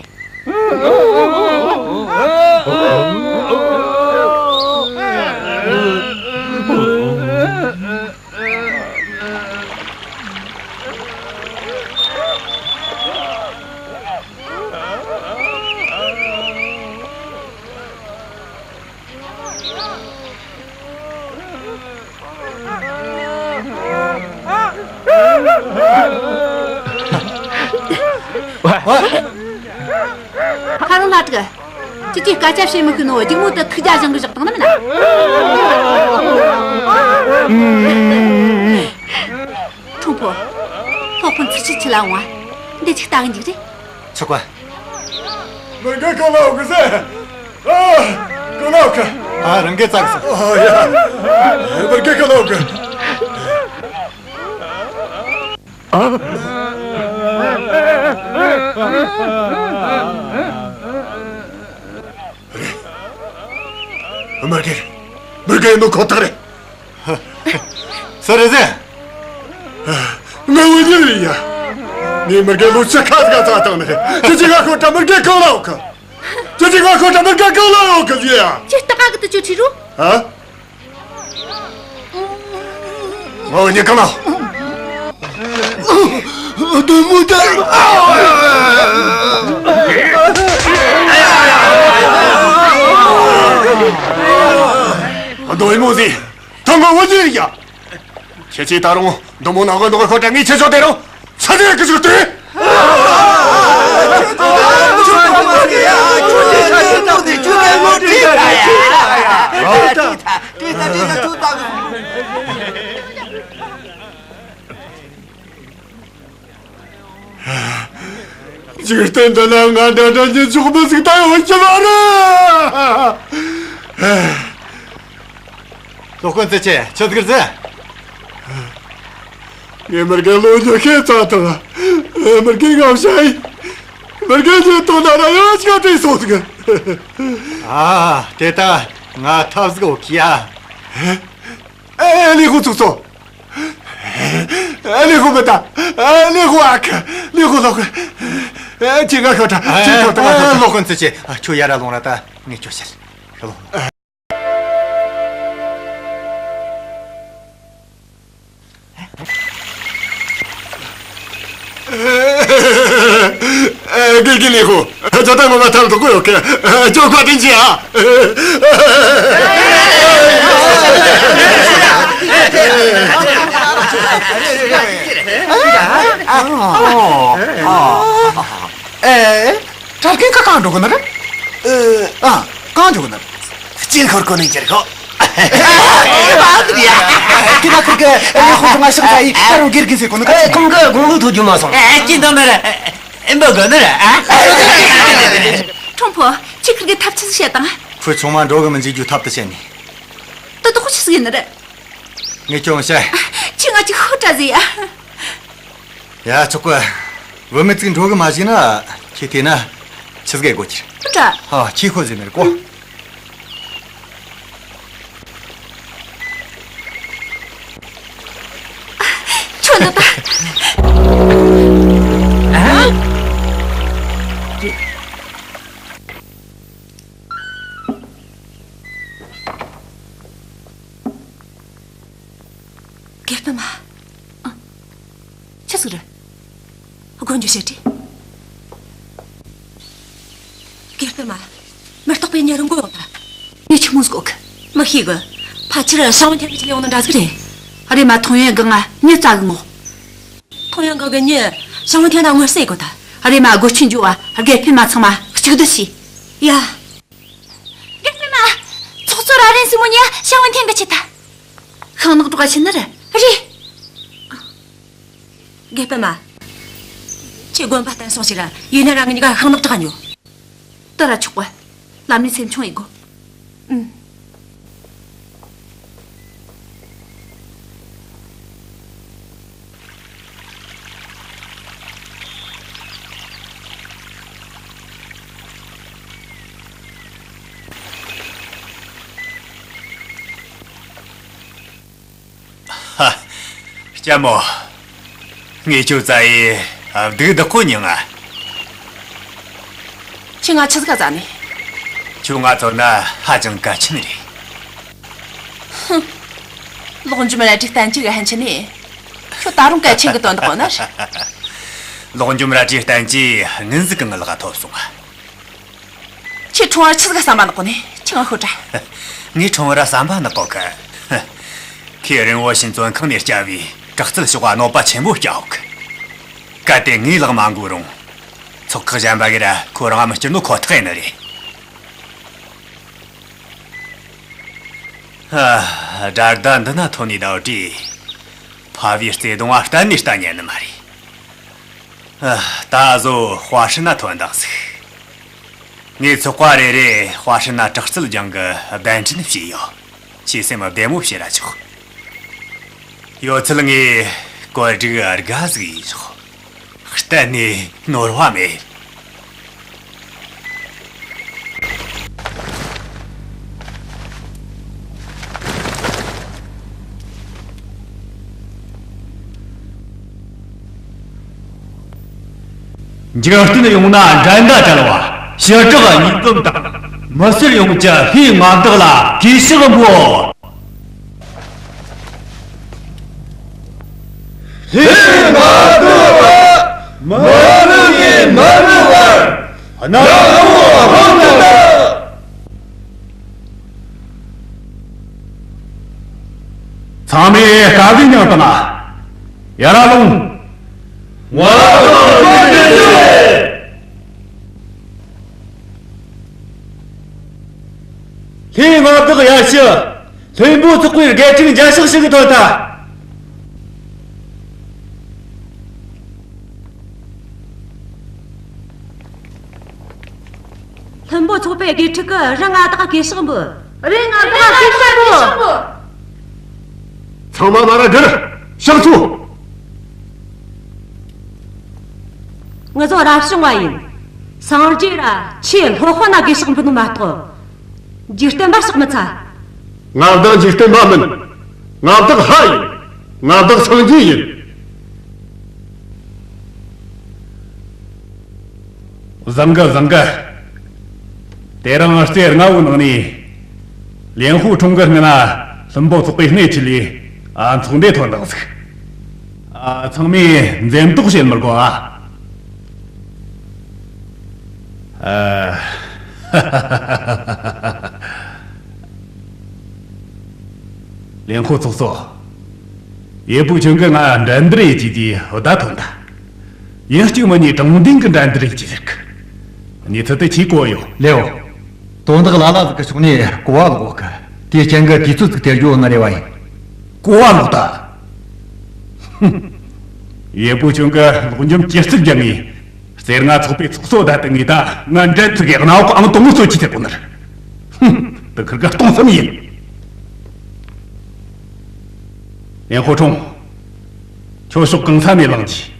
ཁ་རོག་ལྷ་དྲུག། ཁྱེད་ཀྱིས་སྐད་ཆ་བཤད་མི་ཤེས་ནོ་སྡིག་མོ་དེ་ཐུགས་རྒྱལ་བཞེངས་གི་བཞག་བཏང་ནི་མིན་ན། ཁྲུང་ཕོ། སློབ་དཔོན་ཚུལ་ཁྲིམས་ཁྲིད་ལ་འོང་ང་། འདི་ཅིག་ལྟ་གི་འཇུག་རེ། ཆོག་ག། བུ་རྒྱུད་ག་ལོག་གི་ཟེར། ཨ། ག་ལོག་གི། ཨ། རང་གིས་བཙལ་གི་ཟེར། ཨ་ཡ། བུ་རྒྱུད་ག་ལོག་གི། ཨ། མི་དགེ། མི་དགེ་ནོ་ཁོ་ཐག་རེད། སུ་རེད་ཟེར། ང་འུ་གཉིས་རེད་ཡ། ངས་མི་དགེ་ལོ་ཕྱི་ཁ་ཟིག་ཚ་བཏང་ནི་རེད། ཁྱེད་ཀྱིས་ང་ཁོ་ད་མི་དགེ་གང་ལ་ཡོད་གི། ཁྱེད་ཀྱིས་ང་ཁོ་ད་མི་དགེ་གང་ལ་ཡོད་གི་ཟེར་ཡ། ཁྱེད་ལྟ་ག་གི་དུ་ཅོ་ཁྲིད་རུ། ཨ། ངོ་ཉི་གང་ལ། དོན་མོ་ད། དོན་མོ་ཟིག་ཐང་ག་བོ་ཟིག་ཡ། ཁྱེད་ཀྱིས་ད་རུང་འདི་མོ་ནག་གི་འདུག་ཁོ་ད་ངས་ཁྱེད་ཆོ་དེ་རུང་ཚ་ཚ་གི་ཟིག་ལྟོས། འཇིག་རྟེན་འདི་ན་ང་འདྲ་འདྲ་ཉན་ཆོག་མི་ཟིག་ད་ཡོང་རྒྱུ་མ་རེད། སློབ་དཔོན་རྩེ་ཆེ། ཆི་ཟིག་རེད་ཟེར། ངས་མི་དགེ་ལོ་ཉི་ཤུ་ཚ་དང་། མི་དགེ་ང་བྱ་ཡི། མི་དགེ་ཉིད་དོ་ན་ར་ཡང་ཅི་ག་བྲིས་སོང་ཟིག་ཨ། དེ་ད་ང་ཐབས་ཟིག་ཡོད་གི་ཡ། ཨེ། ལི་ཧུ་ཚུགས་སོ། ཨེ། ལི་ཧུ་མི་ད། ཨེ། ལི་ཧུ་ཨ་ཁ། ལི་ཧུ་ལོག་ཨེ། ཅི་ང་ཤོད་དྲ། ཅི་ཐོབ་ད། ཨེ། ལོག་ཁོན་ཚེ་ཆེ། ཁྱོད་ཡར་ར་ལོངས་ར་ད་ངས་ཁྱོད་ཕྱིར་ལོག་ཨེ། དགེ་རྒན་ལི་ཧུ། ད་ལྟ་ངོ་མ་ཐབས་སྡུག་གོ་ཡོད་གི། ཅོ་བཀའ་དྲིན་ཆེ་ཨ། ཨེ། གྲྭ་རྒན་ཁ་གང་འགྲོ་གི་ནི་རེད། ཨ། གང་འགྲོ་གི་ནི་རེད། གཅིན་ཁོར་གོ་ནས་འགྱུར་གོ། ཨེ། མ་འདུག་ཡ། དེ་ན་ཁོ་གི་ཨེ། ཁོ་ཚོ་ང་ཤག་ཚ་ཡི་ད་རུང་དགེ་རྒན་ཟེར་གོ་ནི་ག། ཨེ། ཁོང་གི་དགུང་ལོ་མཐོ་རྒྱུ་མ་སོང་། ཨེ། ཅི་འདང་ནི་རེད། ཨེ། འབུ་གོ་ནི་རེད། ཨ། ཁྲུང་ཕོ། ཁྱེད་ཁིར་གི་ཐབས་ཆི་ཟིག་བྱེད་དང་། ཁོས་ཆུང་མ་འགྲོ་གི་མི་འཇུག་རྒྱུ་ཐབས་དུ་བྱེད་ནི། དེ་དག་ཆི་ཟིག་ཡིན་ནི་རེད། ངས་ཁྱོད་བཤད། ཁྱེད་ང་ཅིག་ཤོད་དྲ་ཟེར་ཡ། ཡ། ཆོག་གི། བུད་མེད་ཅིག་འགྲོ་གི་མ་བཅུག་ན་ཁྱེད་བལྟས་ན་ཆི་ཟིག་ཡེ་དགོས་ཀྱི་རེད། ཨ། ཁྱེད་ཤོད་ཟེར་ནི་རེད་གོ། ཁྱོད་འདི་ད། ཨ། དགེ་སྤུན་མ། ཨ། ཆི་ཟིག་རེད། སྒོ་འགྱོ་བྱེད་དྲི། དགེ་སྤུན་མ། མི་རྟག་པའི་མྱི་རུ་མགོ་ཡོང་ད། ངས་ཆི་མོ་ཟིག་གོ་གི། མི་ཤེས་གི། ཕལ་ཆེར་ཞང་བོ་ཐན་གི་ཆི་ཡོང་ནི་འདྲ་ཟིག་རེད། ཨ་རེ་མ། ཐོང་ཡོན་གི་ང་མྱི་བཙལ་གི་མོ། ཐོང་ཡོན་གི་གི་མྱི་ཞང་བོ་ཐན་ན་ངོ་སེ་གོ་ད། ཨ་རེ་མ། སྒོ་ཆེན་འགྱོ་བ། དགེ་སྤུན་མ་ཚང་མ་གཅིག་སྡུད་བྱོས། ཡ། དགེ་སྤུན་མ། ཚོགས་གཙོ་ར་རན་སི་མོ་ཉི་ཞང་བོ་ཐན་གི་ཆེད་ད། ཤིང་ནག་སྒྲོག་ཆེན་ནི་རེད། རེད། དགེ་སྤུན་མ། ཁྱེད་དགོན་པ་བསྟན་སོང་ཞིག་ར། ཡིན་ན་རང་གི་གཉིས་ཀ་ཤིང་ནག་བྲག་ཉོ། དེ་ར་ཆོག་པ། ལམ་ནས་སེམས་ཆུང་ཡེ་དགོ། ཨུམ། ཧ། ལྕམ་མོ། ངས་ཁྱོད་བཙལ་ཡེ་སྡུག་སྡུག་གོ་མྱོང་ང་། ཁྱོས་ང་ཆི་ཟིག་ག་བཙལ་ནི། ཁྱོད་ང་ཚོར་ན་ཧ་ཅང་གལ་ཆེན་རེད། ཧུམ། ལོག་འཇོམས་རལ་གྲིའི་བསྟན་བཅོས་གི་ཕན་ཆད་ནས། ཁྱོད་ད་རུང་གལ་ཆེན་གི་དོན་དག་གོ་ནི། ལོག་འཇོམས་རལ་གྲིའི་བསྟན་བཅོས་སྔོན་ཟིག་གི་ངའི་ལག་ཐོབ་སོང་ང་། ཁྱོས་ཁྲུང་བར་ཆི་ཟིག་ག་བསམ་པ་ནག་གོ་ནི། ཁྱོས་ང་ཤོད་དྲ། ངས་ཁྲུང་བར་བསམ་པ་ནག་གོ་གི། ཁོས་རིན་བོ་ཞིང་བཙོན་ཁང་ནས་བསྐྱབས་བས་དྲག་རྩལ་ཕྱོགས་གནོད་པ་ཆེན་པོ་བསྐྱལ་ཡོད་གི། གལ་ཏེ་ངའི་ལག་མ་འགུལ་རུང་། ཚོགས་ཁག་གཞན་པ་གིས་ར་ཁོ་རང་མི་སྐྱུར་ནོ་ཁོ་ཐག་ཡིན་ནི་རེད། ཨ། དགྲ་ཟླ་འདི་ན་ཐོན་ནས་ད་བྲིས། ཕ་བའི་བརྩེ་དུང་བ་གཏན་ནས་བལྟ་ཉན་ནི་མ་རེད། ཨ། ད་གཟོད་དཔའ་ཧྲི་ན་ཐོན་དང་ཟིག། ངས་ཚོགས་པ་རེ་རེ་དཔའ་ཧྲི་ན་དྲག་རྩལ་སྦྱང་གི་གདན་འདྲེན་བྱས་ཡོད། ཁྱེད་སེམས་བདེ་མོ་བྱོས་ར་ཆོག། ཡོད་ཚད་ངས་བཀོད་སྒྲིག་དགའ་ཟིག་ཡེད་ཆོག། གཏན་ནས་ནོར་བ་མེད། འཇིག་རྟེན་ཡོངས་ན་འགྲན་ཟླ་བྲལ་བ། ཞི་དྲག་སྙིང་སྟོབས་དང་། མི་སེར་ཡོངས་ཀྱི་ལྷའི་མངའ་བདག་ལ་གུས་ཕྱག་འབུལ། ལྷའི་མངའ་བདག་ལ་མི་ལུས་ནས་མི་ལུས་བར་གནམ་འོག་ཧང་དུ་བཏང་། ཚང་མས་དཀའ་ལས་མྱངས་བཏང་ང་། ཡར་ར་ལོངས། ང་ཚོ་ཡོད་དེ། ལྷའི་མངའ་བདག་ཡར་ཞུ། ལྷུན་པོ་ཚོགས་པའི་དགེ་ཕྲུག་མཇལ་ཕྱག་ཞུ་གི་ཐོན་ཐལ། ལྷུན་པོ་ཚོགས་པའི་དགེ་ཕྲུག་གིས་རིན་མངའ་བདག་གུས་ཕྱག་འབུལ། རིན་མངའ་བདག་གུས་ཕྱག་འབུལ། ཚང་མ་མར་ར་སྒུར། ཕྱག་འཚོལ། ང་ཚོ་རབ་བྱུང་བ་ཡིན། སངས་རྒྱས་ར་ཆེས་སློབ་དཔོན་ན་གུས་ཕྱག་འབུལ་ནི་མ་གཏོགས། འཇིག་རྟེན་པ་ཕྱག་མི་འཚལ། མངའ་བདག་འཇིག་རྟེན་པ་མིན། མངའ་བདག་ལྷ་ཡིན། མངའ་བདག་སངས་རྒྱས་ཡིན། བཟང་གི། བཟང་གི། དེ་རིང་རྩེ་ལྔ་བོའི་ནང་ནས་ལེན་ཧུའུ་ཁྲུང་གི་སྔུན་ན་ལྷུན་པོ་ཚོགས་པའི་སྣེ་ཁྲིད་ལས། ཨ། ཚོགས་འདུ་ཐོན་དང་ཟིག། ཨ། ཚང་མས་འཛེམ་དོགས་བྱེད་མི་དགོས་ཨ། ཨ། ལེན་ཧུའུ་ཚོགས་གཙོ། ཡེ་པུ་ཆུན་གིས་ང་འགྲན་བསྡུར་ཡེད་རྒྱུའི་བརྡ་ཐོན་ཐལ། ཡིན་གཅིག་མིན་གཉིས་དྲང་བདེན་གི་འགྲན་བསྡུར་ཡེད་རྒྱུ་ཟེར་གི། གནས་ཚུལ་དེ་ཁྱོས་གོ་ཡོད། ལེའོ། དོན་དག་ལ་ལ་ཟིག་གི་ཕྱོགས་ནས་གོ་བ་ལོག་གི། དེའི་རྐྱེན་གྱིས་དུས་ཚོད་ཟིག་སྟེར་རྒྱུ་ངའི་རེ་བ་ཡིན། གོ་བ་ལོག་ད། ཧུམ། ཡེ་པུ་ཆུན་གིས་ལོག་འཇོམས་ཅི་ཙིག་རྒྱག་ངེས། རྩེ་ལྔ་ཚོགས་པའི་ཚོགས་གཙོ་བདའ་བཏང་ངེས། ད་ང་འགྲན་ཚུགས་གི། གནམ་འོག་ཨང་དང་པོ་གཙོ་ཆེ་ཟེར་གོ་ནི་རེད། ཧུམ། དེ་ཁུར་གི་སྟོང་བསམ་ཡིན། ལེན་ཧུའུ་ཁྲུང་། ཁྱོད་ཕྱོགས་གང་ས་ནས་ལངས་རྒྱུས།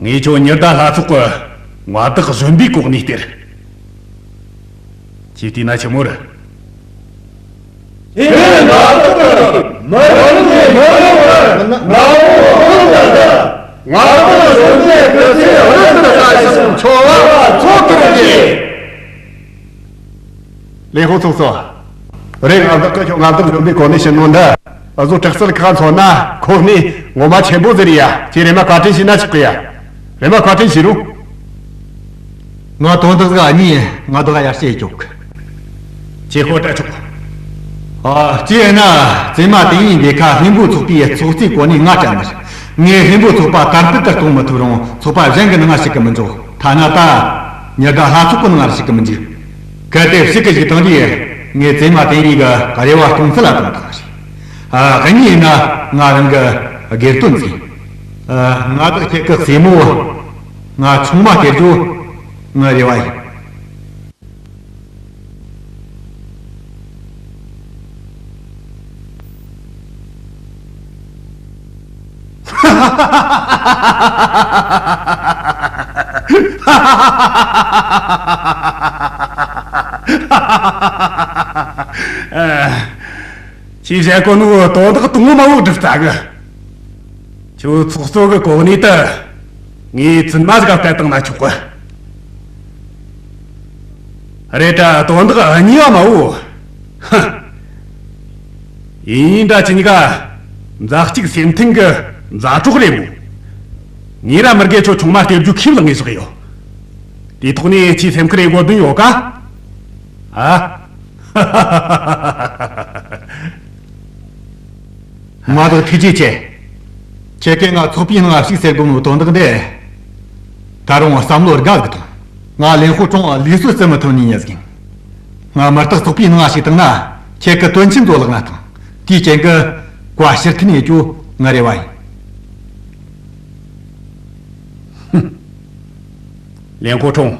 ངས་ཁྱོད་ཉི་ཟླ་ལྷ་ཚོགས་ཀྱི་མངའ་བདག་གཞོན་པའི་གོ་གནས་སྟེར། ཁྱོས་བལྟས་ན་ཆི་མོ་རེད། ཁྱེད་མངའ་བདག་གི་མི་རིགས་ནས་མི་རིགས་བར་གནམ་འོག་ཧང་དུ་བཏང་། མངའ་བདག་གཞོན་པའི་སྐུ་ཚེ་རིང་དུ་བརྟན་ཞིང་འཚོ་བ་འཚོ་ཐུབ་ཅིག། ལེན་ཧུའུ་ཚོགས་གཙོ། རེད། མངའ་བདག་གིས་ཁྱོད་མངའ་བདག་གཞོན་པའི་གོ་གནས་བྱིན་ནོ་འདི། འུ་ཟོ་དྲག་རྩལ་ཁག་མཚོན་ན་གོ་གནས་ངོ་མ་ཆེན་པོ་ཟིག་རེད་ཡ། ཁྱེད་རེམ་མ་བཀའ་དྲིན་ཞུས་ན་ཆོག་གི་ཡ། རེམ་མ་བཀའ་དྲིན་ཞུ་རོགས། ང་དོན་དག་ཟིག་གཉིས་མངའ་བདག་ཡར་བཤད་ཆོག་གི། ཁྱེད་ཤོད་དྲ་ཆོག། ཨ། གཅིག་ཡིན་ན་བཙུན་མ་དེ་ཉིད་འདི་ཁ་ལྷུན་པོ་ཚོགས་པའི་ཚོགས་གཙོའི་གོ་གནས་ང་སྤྲད་ནི་རེད། ངས་ལྷུན་པོ་ཚོགས་པ་དར་སྤེལ་དུ་གཏོང་མི་ཐུབ་རུང་ཚོགས་པ་གཞན་གྱི་ནང་ང་ཞུགས་གི་མི་འཇུག། ཐ་ན་ད་ཉི་ཟླ་ལྷ་ཚོགས་ཀྱི་ནང་ང་ཞུགས་གི་མི་འཇུག། གལ་ཏེ་ཞུགས་གི་བཅུག་བཏང་དུས་ངས་བཙུན་མ་དེ་གཉིས་ཀྱི་རེ་བ་སྟོང་ཟད་ལ་བཏང་བཏང་རེད། ཨ། གཉིས་ཡིན་ན་ང་རང་གི་སྒེར་དོན་ཟིག། ཨ། མངའ་བདག་ཁྱེད་ཀྱི་སྲས་མོ་ང་ཆུང་མ་སྟེར་རྒྱུ་ངའི་རེ་བ་ཡིན། ཁྱོས་བཤད་གོ་ནོ་དོན་དག་དང་པོ་མ་བོ་སྒྲུབ་ཚར་གི། ཁྱོད་ཚོགས་གཙོ་གི་གོ་གནས་དེ་ངས་བཙུན་མ་ཟིག་ག་སྤྲད་བཏང་ན་ཆོག་གི། རེད་དྲ། དོན་དག་གཉིས་པ་མ་བོ། ཧ། ཡིན་ཡིན་དྲ་ཁྱེད་གཉིས་ཀ་མཛའ་གཅུགས་སེམས་མཐུན་གི་མཛའ་གྲོགས་རེད་མོ། ངས་ར་མི་དགེ་ཁྱོད་ཆུང་མ་སྟེར་རྒྱུ་ཁས་བླངས་ངེས་བཞག་ཡོད། དེ་ཐོག་ནས་ཁྱོས་སེམས་ཁུར་ཡེད་དགོས་དོན་ཡོད་ག། ཨ། མངའ་བདག་ཐུགས་རྗེ་ཆེ། ཁྱེད་ཀྱིས་ང་ཚོགས་པའི་ནང་ཞུགས་ཟེར་དགོས་ནོ་དོན་དག་འདི། ད་རུང་བསམ་བློ་དགའ་གི་ཐོངས། ང་ལེན་ཧུའུ་ཁྲུང་ལུགས་སྲོལ་བརྩི་མི་ཐུབ་ནི་ཡིན་ཟིག། ང་མུ་མཐུད་ཚོགས་པའི་ནང་ཞུགས་བཏང་ན་ཁྱེད་ཀྱི་དོན་ཆེན་ཚོ་ལག་ན་ཐང་། དེའི་རྐྱེན་གྱིས་བཀའ་ཕྱིར་འཐེན་ཡེད་རྒྱུ་ངའི་རེ་བ་ཡིན། ལེན་ཧུའུ་ཁྲུང་།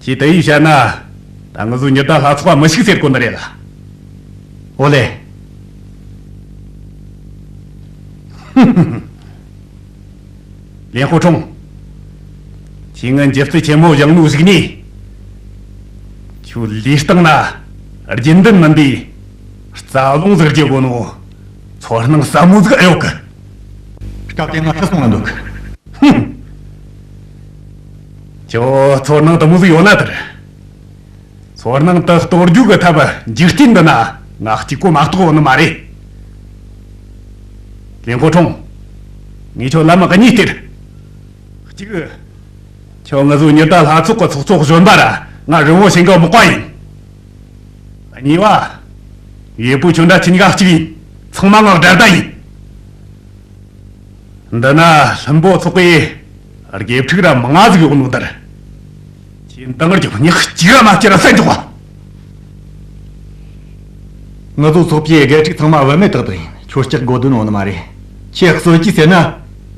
ཁྱོས་དེ་ཡིས་བཤད་ན། ད་ང་ཚོ་ཉི་ཟླ་ལྷ་ཚོགས་པ་མི་ཞུགས་ཟེར་གོ་ནི་རེད་ལ། ཨོ་ལེ། ལེན་ཧུ་ཁྲུང་། ཁྱོས་ངའི་འཇིབ་རྩལ་ཆེན་མོ་སྦྱངས་ནོའི་གཞུག་ནས། ཁྱོད་ལུས་སྟེང་ན་རྒྱུན་ལྡན་མིན་པའི་རྩ་རླུང་ཟིག་རྒྱག་གོ་ནོ། ཚོར་སྣང་ཟབ་མོ་ཟིག་ཨེ་ཡོད་གི། སྐབས་དེ་ང་ཁྲི་སོང་ང་འདུག། ཧུམ། ཁྱོད་ཚོར་སྣང་དེ་མོ་ཟིག་ཡོད་ན་ཐལ། ཚོར་སྣང་དེ་གཏོར་རྒྱུ་གི་ཐབས་འཇིག་རྟེན་འདི་ན་ང་གཅིག་པོ་མ་གཏོགས་ཡོད་ནི་མ་རེད། ལེན་ཧུ་ཁྲུང་། ངས་ཁྱོད་ལམ་གཉིས་སྟེར། གཅིག། ཁྱོད་ང་ཚོའི་ཉི་ཟླ་ལྷ་ཚོགས་ཀྱི་ཚོགས་གཙོ་གཞོན་པ་ར་ང་རིན་བོ་ཞིང་གི་མག་པ་ཡིན། གཉིས་པ། ཡེ་པུའུ་ཁྱོད་འདྲ་ཁྱི་གཉིས་ཀ་གཅིག་ཡིན། ཚང་མ་ང་དགྲ་ཟླ་ཡིན། འདི་ན་ལྷུན་པོ་ཚོགས་པའི་དགེ་ཕྲུག་ར་མང་ང་ཟིག་ཡོད་ནོ་དེར། ཁྱེད་འདང་རྒྱག་ཉག་གཅིག་ར་མ་བྱེད་ར་བསད་འཇོག་པ། ང་ཚོ་ཚོགས་པའི་དགེ་ཕྲུག་ཚང་མ་བུད་མེད་དག་དག་ཡིན། ཁྱོད་སྐྲག་དགོས་དོན་ཡོད་ནི་མ་རེད། ཁྱེད་གསོད་རྒྱུ་ཟེར་ན་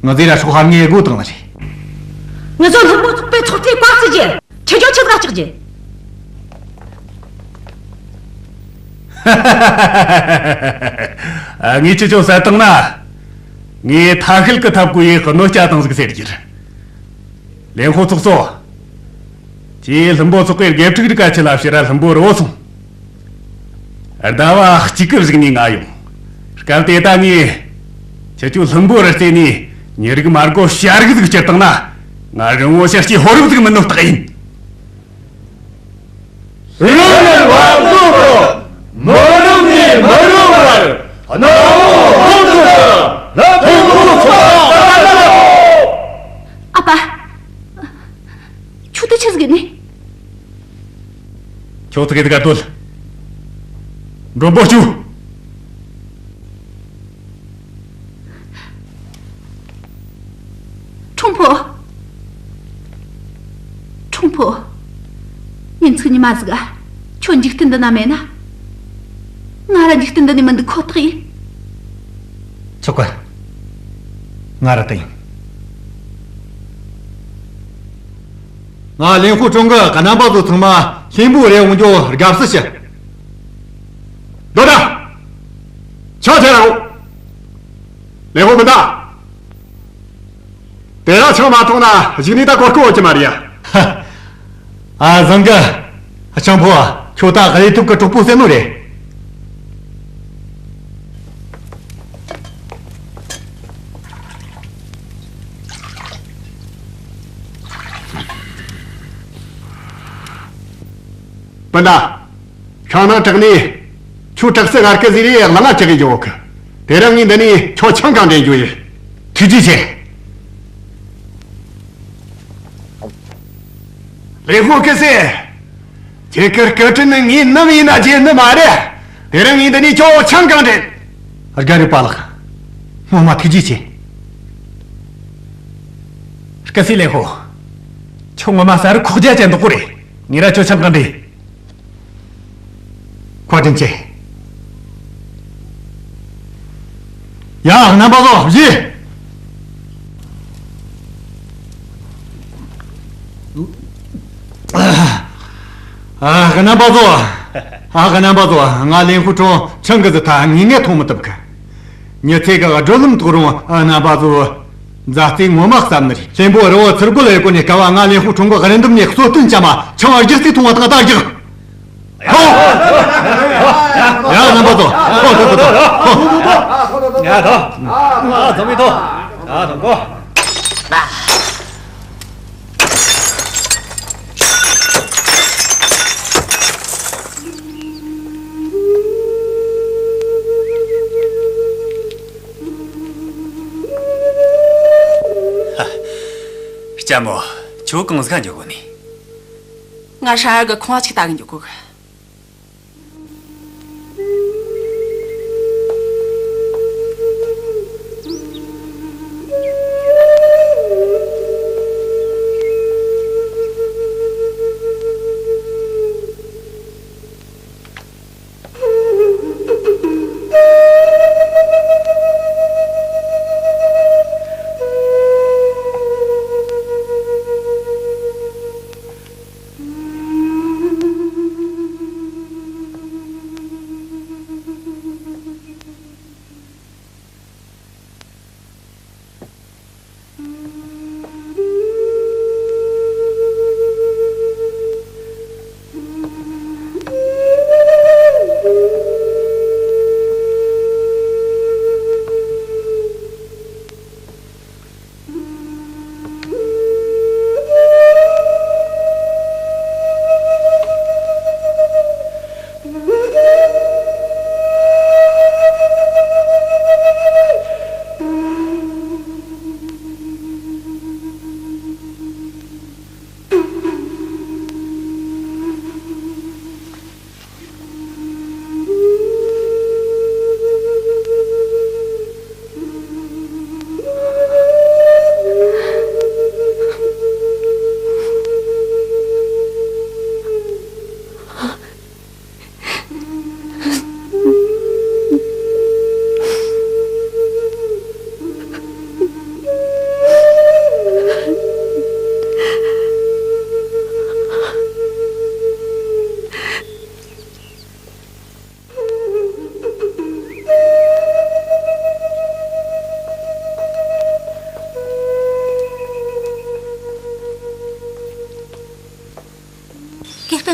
ང་ཚོས་ར་སྲོག་ཧ་ངེས་དགོས་བཏང་ནི་རེད། ང་ཚོ་ལྷུན་པོ་ཚོགས་པའི་ཚོགས་གཙོས་བཀའ་བརྩི་རྒྱུ། ཁྱེད་ཆོ་ཆི་ཟིག་ག་སྐྲག་རྒྱུ། ཨ། ངས་ཁྱེད་ཆོ་བསད་བཏང་ན། ངས་ཐ་ཤལ་གི་ཐབས་བཀོལ་ཡེ་གནོད་སྐྱེལ་བཏང་ཟིག་ཟེར་རྒྱུ། ལེན་ཧུ་ཚོགས་གཙོ། ཁྱེད་ལྷུན་པོ་ཚོགས་པའི་དགེ་ཕྲུག་རིགས་ག་ཁྲིད་ལ་ཕྱིར་ར་ལྷུན་པོ་རུ་བོ་སོང་། ཟླ་བ་གཅིག་གི་གཞུག་ནས་ང་ཡོང་། སྐབས་དེ་ད་ངས་ཁྱེད་ཆོ་ལྷུན་པོ་རུ་བརྩིས་ནས་མྱི་རིགས་མ་དགོས་བྱ་རིགས་ཟིག་བསྐྱུར་བཏང་ན། ང་རིན་བོ་ཞིང་སྐྱེས་ཕོ་རབ་ཟིག་མིན་ནོ་རྟགས་ཡིན། རང་ལ་བབ་དགོས། མི་རུང་ནས་མི་རུང་བར་གནམ་འོག་ཧོན་དུ་ལྷ་ཕུང་ལོ་ཚོགས་པ་ལ། ཨ་ཕ། ཁྱོད་ད་ཆི་ཟིག་ནི། ཁྱོད་ཚོ་གི་དགའ་སྡོད། མགྲོན་པོ་བཅུག། ཁྲུང་ཕོ། ཁྲུང་ཕོ། ཉིན་ཚིག་ཉི་མ་ཟིག་ག་ཁྱོད་འཇིག་རྟེན་འདི་ན་མེད་ན། ང་ར་འཇིག་རྟེན་འདི་ནས་མི་འདུག་ཁོ་ཐག་ཡིན། ཆོག་གི། ང་ར་དེ་ཡིན། ང་ལེན་ཧུ་ཁྲུང་གི་རྣམ་པ་ཚོ་ཚང་མ་ལྷུན་པོ་རུ་འོང་རྒྱུ་དགའ་བསུ་ཞུ། ལོ་ད། ཆ་ཆེ་ར་འོ། ལེན་ཧུ་མི་འདའ། དེ་ར་ཆང་མ་འཐུང་ན་གཞུག་ནས་ད་གོ་སྐབས་ཡོད་ཀྱི་མ་རེད་ཡ། ཨ། བཟང་གི། ཨ། ཆང་ཕོ། ཁྱོད་ད་ག་ལས་ཐུབ་གི་གྲོགས་པོ་བསད་ནོ་རེད། སྤུན་ཟླ། ཤིང་ནགས་བྲག་ནས་ཁྱོད་དྲག་རྩལ་ངར་སྐད་ཟིག་རེ་ལ་ང་བཅག་གི་འཇོག་གི། དེ་རིང་ངས་འདི་ནས་ཁྱོད་ཆང་གང་འདྲེན་རྒྱུ་ཡིན། ཐུགས་རྗེ་ཆེ། ལེན་ཧུ་སྐུ་སྲས། ཁྱེད་ཀྱི་སྐུ་དྲིན་ནི་ངས་ནམ་ཡིན་ན་བརྗེད་ནི་མ་རེད། དེ་རིང་ངས་འདི་ནས་ཁྱོད་ཆང་གང་འདྲེན། རྒན་རབས་པ་ལགས། ངོ་མ་ཐུགས་རྗེ་ཆེ། སྐུ་སྲས་ལེན་ཧུ། ཁྱོད་ངོ་མ་ས་རུ་ཁོག་རྒྱ་ཅན་འདུག་གོ་རེད། ངས་ར་ཁྱོད་ཆང་གང་འདྲེན། བཀའ་དྲིན་ཆེ། ཡ། རྣམ་པ་ཚོ་བཞེས། ཨ། རྣམ་པ་ཚོ། ཨ། རྣམ་པ་ཚོ། ང་ལེན་ཧུ་ཁྲུང་ཆང་གི་ཟི་ཐ་ངེས་ངེས་འཐུང་མི་ཐུབ་གི། མྱི་ཚེ་གི་བགྲོད་ལམ་དོག་རུང་། ཨ། རྣམ་པ་ཚོ། མཛའ་བརྩེ་ངོ་མ་ཟབ་ནི་རེད། ལྷུན་པོ་རི་བོ་ཚུར་རྒོལ་ཡེ་གོ་ནས་སྐབས་བ་ང་ལེན་ཧུ་ཁྲུང་གི་རེ་འདུན་ནས་གསོལ་སྟོན་བཅའ་མ་ཆང་བརྒྱ་རྩིས་འཐུང་བ་དང་ད་རྒྱག་ཡ། རྣམ་པ་ཚོ། ཧོ། ཐོ། ཐོ། ཐོ། ཧོ། ཡ། ཐོ། ཨ། འཛོམས་མི་ཐོ། ཡ། ཐོ། ཧོ། ལྕམ་མོ། ཁྱོད་གང་ཟིག་ག་འགྱོ་གོ་ནི། ང་ཧྲ་ཡར་གི་ཁང་བ་ཅིག་ལྟ་གི་འགྱོ་གོ་གི།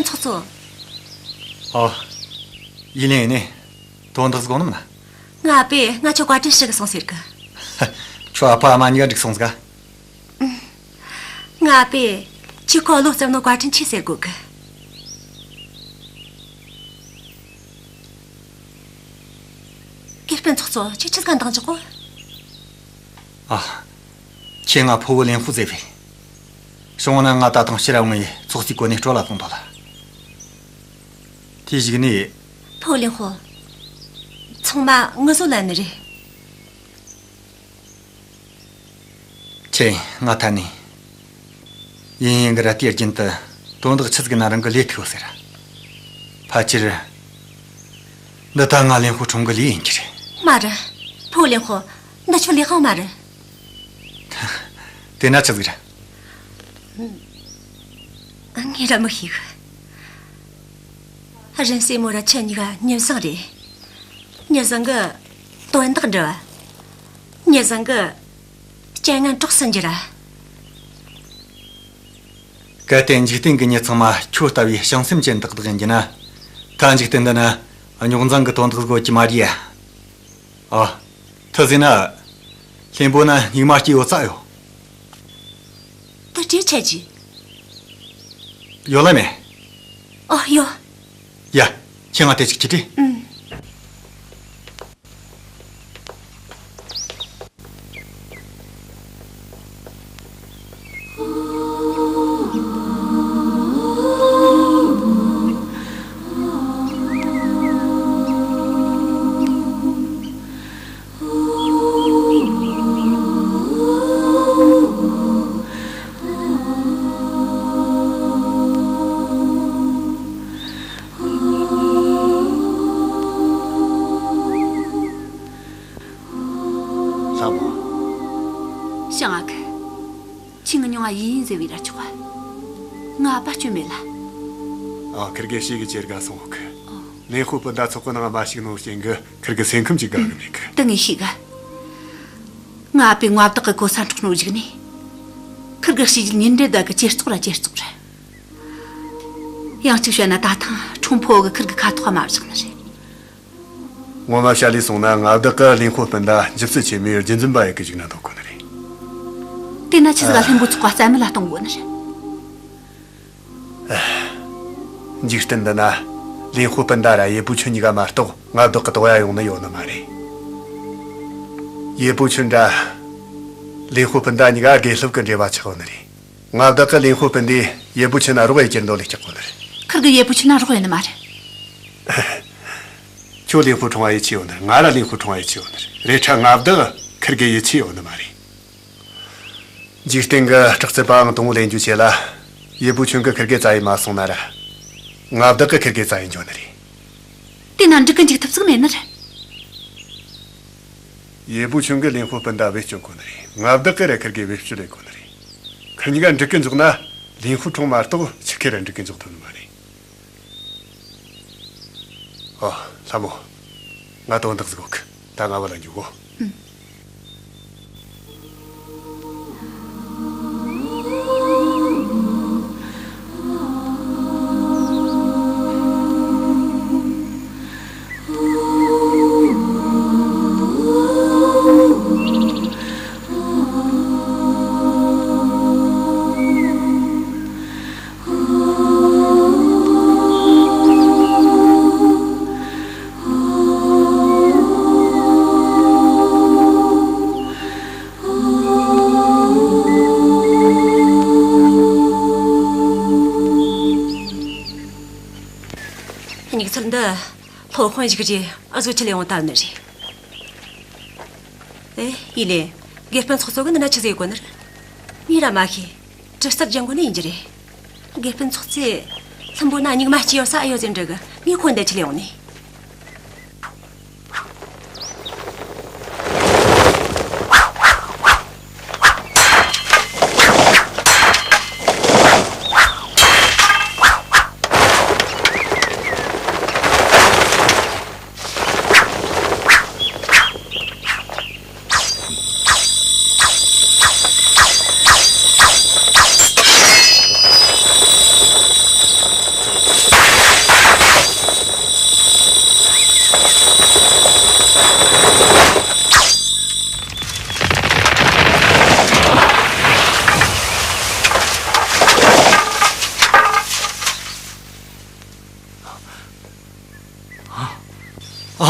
ཐོག་ཚོ། ཨོ། ཡིན་ལེ་ཡིན་ནི། དོན་དག་ཟིག་ཡོད་ནི་མིན་ན། ང་ཨ་ཕས་ང་ཁྱོད་བཀའ་དྲིན་ཞུ་གི་སོང་ཟེར་གི། ཁྱོད་ཨ་ཕ་ཨ་མ་གཉིས་ཀ་འགྲིག་སོང་ཟིག་ག་ང་ཨ་ཕས་ཁྱོད་ཁོ་བློ་བཙལ་ནོ་བཀའ་དྲིན་ཆེ་ཟེར་དགོས་གི། དགེ་སྤུན་ཚོགས་གཙོ། ཁྱོད་ཆི་ཟིག་ག་འདང་རྒྱག་གོ། ཨ། ཁྱེད་ང་ཕུ་བོ་ལིན་ཧུ་ཟེར་བས། སོང་ན་ང་ད་དུང་ཕྱིར་འོང་ངས་ཚོགས་གཙོའི་གོ་གནས་སྤྲོད་ལ་ཐོངས་པ་ལ། དེ་གཞུག་ནས། ཕུ་བོ་ལིན་ཧུ། ཚང་མ་ངུ་བཟོ་ལ་ནི་རེད། ཁྱེད་ང་ཐ་ནི། ཡིན་ཡིན་གི་ར། དེའི་རྒྱུན་དུ་དོན་དག་ཆི་ཟིག་ན་རང་གི་ལས་ཐུག་ཟེར། ཕལ་ཆེར། འདི་ད་ང་ལིན་ཧུ་ཁྲུང་གི་ལས་ཡིན་གྱི་རེད། མ་རེད། ཕུ་བོ་ལིན་ཧུ། འདི་ཁྱོད་ལས་ཁང་མ་རེད། དེ་ན་ཆི་ཟིག་རེད། ངས་ར་མི་ཤེས་གི། རིན་སྲས་མོ་ར་ཁྱེད་གཉིས་ཀ་མྱི་བཟང་རེད། མྱི་བཟང་གི་དོན་དག་འགྲུབ་བ། མྱི་བཟང་གི་རྐྱེན་ངན་གྲོགས་སུ་འགྱུར་ར། གལ་ཏེ་འཇིག་རྟེན་གྱི་མྱི་ཚང་མ་ཁྱོད་ལྟ་བུའི་བྱང་སེམས་ཅན་དག་དག་ཡིན་རྒྱུ་ན། ད་འཇིག་རྟེན་འདི་ན་རྙོག་འཛིང་གི་དོན་དག་ཟིག་ཡོད་རྒྱུ་མ་རེད་ཡ། ཨ། ཐུགས་ཟིན་ན། ལྷན་པོ་ན་སྙིགས་མ་སྐྱེ་ཡོད་ཙ་ཡོད། དེ་ཅིའི་ཆེད་ཀྱི། ཡོད་ལ་མེད། ཨོ་ཡོད། ཡ། ཁྱེད་ང་དེ་ཅིག་ཅི་དྲི། ཨུམ། ལྷ་མོ། ཞང་ཨ་ཁུ། ཁྱེད་ངི་མྱིང་ང་ཡིན་ཡིན་ཟེར་བས་ར་ཆོག་ག་ང་ཨ་ཕ་སྐྱོན་མེད་ལ། ཨ། ཁིར་གེ་ཞིག་གི་ཇེ་དགའ་སོང་གི། ཨོ། ལིན་ཧུ་སྤུན་ཟླ་ཚོགས་གི་ནང་མ་ཞུགས་ནོ་རྐྱེན་གི་ཁིར་གི་སེམས་ཁམས་ཅིག་དགའ་གི་མེད་གི། དེ་ངས་ཤེས་ག་ང་ཨ་ཕས་མངའ་བདག་གི་གོ་ས་འཕྲོག་ནོ་གཞུག་ནས། ཁིར་གི་གཤིས་རྒྱུད་ཉིན་རེ་ཟླ་གི་ཇེ་བཙོག་ར་ཇེ་བཙོག་རེད། ཡང་གཅིག་བཤད་ན་ད་ཐེངས་ཁྲུང་ཕོ་གིས་ཁིར་གི་ཁ་ཐོག་མ་བཞག་ནི་རེད། ངོ་མ་བཤད་ལས་སོང་ན་མངའ་བདག་གིས་ལིན་ཧུ་སྤུན་ཟླ་འཇིབ་རྩལ་ཆེན་མོའི་རྒྱུན་འཛིན་པ་ཡེ་གི་བཅུག་ན་འདོད་གོ་ནི་རེད། དེ་ན་ཆི་ཟིག་ག་ལྷན་པོ་ཚོགས་པ་རྩ་མེད་ལ་གཏོང་དགོས་ནི་རེད། འཇིག་རྟེན་འདི་ན་ལིན་ཧུ་སྤུན་ཟླ་ར་ཡེ་པུ་ཆུན་གཉིས་ཀ་མ་གཏོགས་མངའ་བདག་གི་དོགས་ཡ་ཡོང་ནི་ཡོད་ནི་མ་རེད། ཡེ་པུ་ཆུན་ར་ལིན་ཧུ་སྤུན་ཟླ་གཉིས་ཀ་དགེ་སློབ་གི་འབྲེལ་བ་ཆགས་ཡོད་ནི་རེད། མངའ་བདག་གིས་ལིན་ཧུ་སྤུན་ཟླས་ཡེ་པུ་ཆུན་ན་རོགས་ཡེ་རྒྱུར་འདོད་ལས་སྐྱག་གོ་ནི་རེད། ཁིར་གིས་ཡེ་པུ་ཆུན་ན་རོགས་ཡེ་ནི་མ་རེད། ཁྱོད་ལིན་ཧུ་ཁྲུང་ང་ཡིད་ཆེས་ཡོད་ནི་རེད། ང་ར་ལིན་ཧུ་ཁྲུང་ང་ཡིད་ཆེས་ཡོད་ནི་རེད། རེད་ད་ར་མངའ་བདག་ཁིར་གེ་ཡིད་ཆེས་ཡོད་ནི་མ་རེད། འཇིག་རྟེན་གི་དྲག་རྩལ་པའང་དང་བོ་ལེན་རྒྱུ་བྱེད་ལ། ཡེ་པུ་ཆུན་གིས་ཁིར་གེ་བཙལ་ཡེ་མ་སོང་ན་ར། མངའ་བདག་གིས་ཁིར་གེ་བཙལ་ཡེ་འགྱོ་ནི་རེད། དེ་ན་འགྲིག་གི་འཇུག་ཐུབ་ཟིག་མེད་ནི་རེད། ཡེ་པུ་ཆུན་གིས་ལིན་ཧུ་སྤུན་ཟླ་བེད་སྤྱོད་གོ་ནི་རེད། མངའ་བདག་གིས་ར་ཁིར་གེ་བེད་སྤྱོད་ལས་གོ་ནི་རེད། ཁིར་གཉིས་ཀ་འགྲིག་གི་འཇུག་ན་ལིན་ཧུ་ཁྲུང་མ་གཏོགས་ཆི་གེ་ར་འགྲིག་གི་འཇུག་ཐུབ་ནི་མ་རེད། ཨོ། ལྷ་མོ། ང་དོན་དག་ཟིག་ཡོད་གི། ད་ང་བུད་ལ་འགྱོ་གོ། ཨུམ། སྙིགས་ཚད་འདི་སློབ་དཔོན་ཞིག་གིས་ཨ་ཟོ་ཁྲིད་ལས་ཡོང་བཏང་ནི་རེད། ཨེ། ཡིན་ལེ། དགེ་སྤུན་ཚོགས་གཙོ་གིས་འདི་ན་ཆི་ཟིག་ཡེ་གོ་ནི་རེད། ངས་ར་མ་ཤེས། གྲི་རྩལ་སྦྱང་གོ་ནི་ཡིན་རྒྱུ་རེད། དགེ་སྤུན་ཚོགས་གཙོས་ལྷུན་པོ་ན་སྙིགས་མ་སྐྱེ་ཡོད་ས་ཨེ་ཡོད་ཟེར་འདྲི་གི། ངས་ཁོ་འདི་ཁྲིད་ལས་ཡོང་ནི།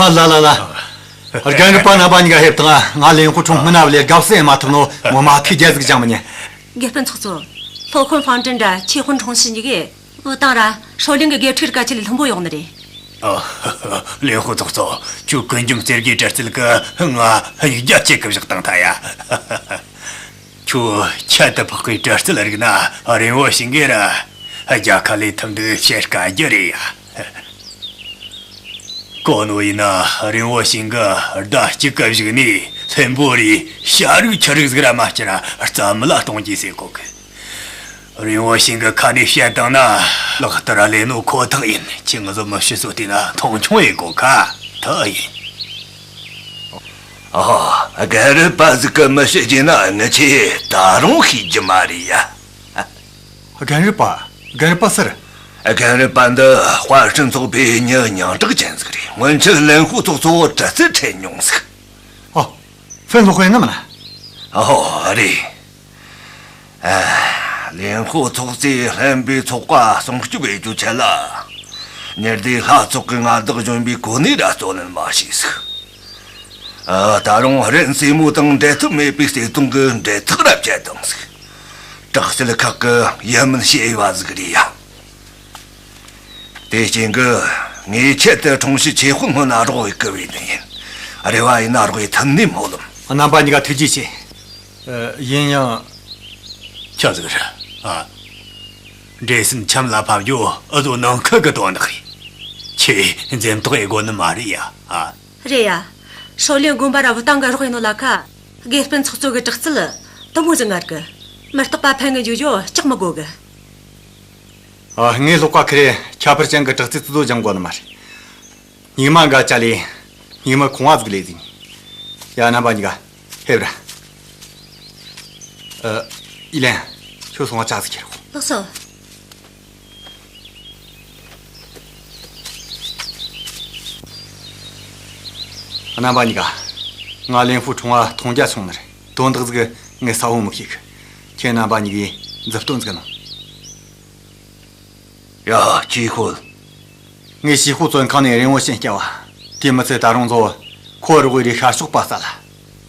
ལ་ལ་ལ། རྒན་རབས་པ་རྣམ་པ་གཉིས་ཀ་ཕེབས་དང་། ང་ལེན་ཧུ་ཁྲུང་མི་ན་བ་ལས་དགའ་བསུ་ཡེ་མ་ཐུབ་ནོ་ངོ་མ་ཐུགས་རྒྱལ་ཟིག་ཅང་མི་ཉན། དགེ་སྤུན་ཚོགས་གཙོ། སློབ་དཔོན་ཧྥང་ཀྲིན་ར་ཆོས་དཔོན་ཁྲུང་ཞི་གཉིས་ཀས་བུ་ཏང་ར་ཧྲོ་ལིང་གི་དགེ་ཕྲུག་ར་ཁ་ཆེ་ལས་ལྷུན་པོ་ཡོང་ནི་རེད། ཨ། ལེན་ཧུ་ཚོགས་གཙོ། ཁྱོད་ཀུན་འཇོམས་རྩེ་དགུའི་གྲི་རྩལ་གིས་ང་ཡིག་རྒྱ་ཆེ་གི་བཞག་བཏང་ཐལ་ཡ། ཁྱོད་ཁྱད་དུ་འཕགས་པའི་གྲི་རྩལ་རིག་ན་རེན་བོ་ཞིང་གེ་ར་རྒྱལ་ཁ་ལས་ཐུབ་འདུག་བཤད་དཀའ་རྒྱུ་རེད་ཡ། གོ་ནོ་ཡིན་ན་རེན་བོ་ཞིང་གིས་ཟླ་གཅིག་གི་གཞུག་ནས་ལྷུན་པོ་རིའི་བྱ་རིགས་ཁྱི་རིགས་ཟིག་ར་མ་བསྐྱུར་ར་རྩ་མེད་ལ་གཏོང་རྒྱུ་ཟེར་གོ་གི། རེན་བོ་ཞིང་གི་ཁ་ནས་བཤད་བཏང་ན་ལག་བསྟར་ལས་ནོ་ཁོ་ཐག་ཡིན། ཁྱེད་ངི་ཟོ་མི་ཤི་སོ་དེ་ན་མཐོང་ཆུང་ཡེ་གོ་ཁ་ཐག་ཡིན། ཨ། རྒན་རབས་པ་ཟིག་གིས་མི་བཤད་རྒྱུ་ན་ངི་ཆོས་ད་རུང་ཤེས་རྒྱུ་མ་རེད་ཡ། རྒན་རབས་པ། རྒན་རབས་པ་ཟེར། རྒན་རབས་པ་འདི་དཔའ་ཧྲིན་ཚོགས་པའི་མྱི་སྙིང་གྲགས་ཅན་ཟིག་རེད། སྔོན་ཆད་ལེན་ཧུ་ཚོགས་གཙོ་བོ་གྲི་རྩལ་ཁྲིད་མྱོང་ཟིག་ཨོ། ཧྥན་སློབ་དཔོན་ནི་མིན་ན། ཨོ་རེད། ཨ། ལེན་ཧུ་ཚོགས་གཙོས་ལྷན་པའི་ཚོགས་པ་སྲུང་སྐྱོབ་བྱེད་རྒྱུའི་ཆེད་ལ། ཉི་ཟླའི་ལྷ་ཚོགས་ཀྱི་མངའ་བདག་གཞོན་པའི་གོ་གནས་ར་རྩོད་ལེན་མ་བྱས་ཟིག་ཨ། ད་རུང་རེན་སྲས་མོ་དང་འབྲལ་ཐབས་མེད་པའི་བརྩེ་དུང་གི་འབྲེལ་ཐག་ར་བཅད་བཏང་ཟིག་དྲག་རྩལ་ཁག་གི་ཡིད་སྨོན་བྱེད་པ་ཟིག་རེད་ཡ། དེ་རྐྱེན་གྱིས་ངས་ཆེད་དུ་ཁྲུང་ཞི་ཆོས་དཔོན་སྔོན་ན་རོགས་ཡེ་གི་བོས་ནི་ཡིན། རེ་བ་ཡིན་ན་རོགས་ཡེ་ཐུབ་ནི་སྨོན་ལམ། རྣམ་པ་གཉིས་ཀ་ཐུགས་རྗེ་ཆེ། ཨ། ཡིན་ཡང་། ཆི་ཟིག་རེད། ཨ། འདྲེ་སྲིན་ཆམ་ལ་ཕབ་རྒྱུ་འུ་ཟོ་ནང་ཁུལ་གི་དོན་དག་རེད། ཁྱེད་འཛེམ་དོགས་ཡེ་དགོས་ནི་མ་རེད་ཡ། ཨ། རེད་ཡ། ཧྲོ་ལིན་དགོན་པ་ར་བུ་ཏང་གི་རོགས་ཡིན་ནོ་ལ་ཁ། དགེ་སྤུན་ཚོགས་གཙོ་གི་དྲག་རྩལ་དུ་མོ་ཟིག་ངར་གི། མི་རྟག་པ་ཕན་གི་འཇུ་འཇུ་སྐྲག་མི་དགོ་གི། ཨ། ངའི་སློབ་ཁག་ཁེར་ཁྱད་པར་ཅན་གི་དྲག་རྩལ་ཙི་ཙོ་སྦྱང་དགོས་ནི་མ་རེད། སྙིགས་མ་འགའ་བཅད་ལས་སྙིགས་མ་ཁང་བ་ཟིག་ལས་ཟིན། ཡ། རྣམ་པ་གཉིས་ཀ་ཕེབས་ར། ཨ། ཨི་ལན། ཁྱོད་སོང་ང་ཇ་ཟིག་ཁྱེར་རོགས། ལགས་སོ། རྣམ་པ་གཉིས་ཀ། ང་ལེན་ཧྥུ་ཁྲུང་ང་མཐོང་རྒྱ་ཆུང་ནི་རེད། དོན་དག་ཟིག་ངས་གསལ་བོ་མི་ཤེས་གི། ཁྱེད་རྣམ་པ་གཉིས་ཀས་མཛུབ་སྟོན་ཟིག་གནང་། ཡ། ཅི་ཤོད། ངས་ཞི་ཧུ་བཙོན་ཁང་ནས་རེན་བོ་ཞིང་བསྐྱབས་པ། དེ་མི་ཚད་ད་རུང་ཚོ་ཁོ་རོགས་རེ་ཤར་ཕྱོགས་པ་བསད་ལ།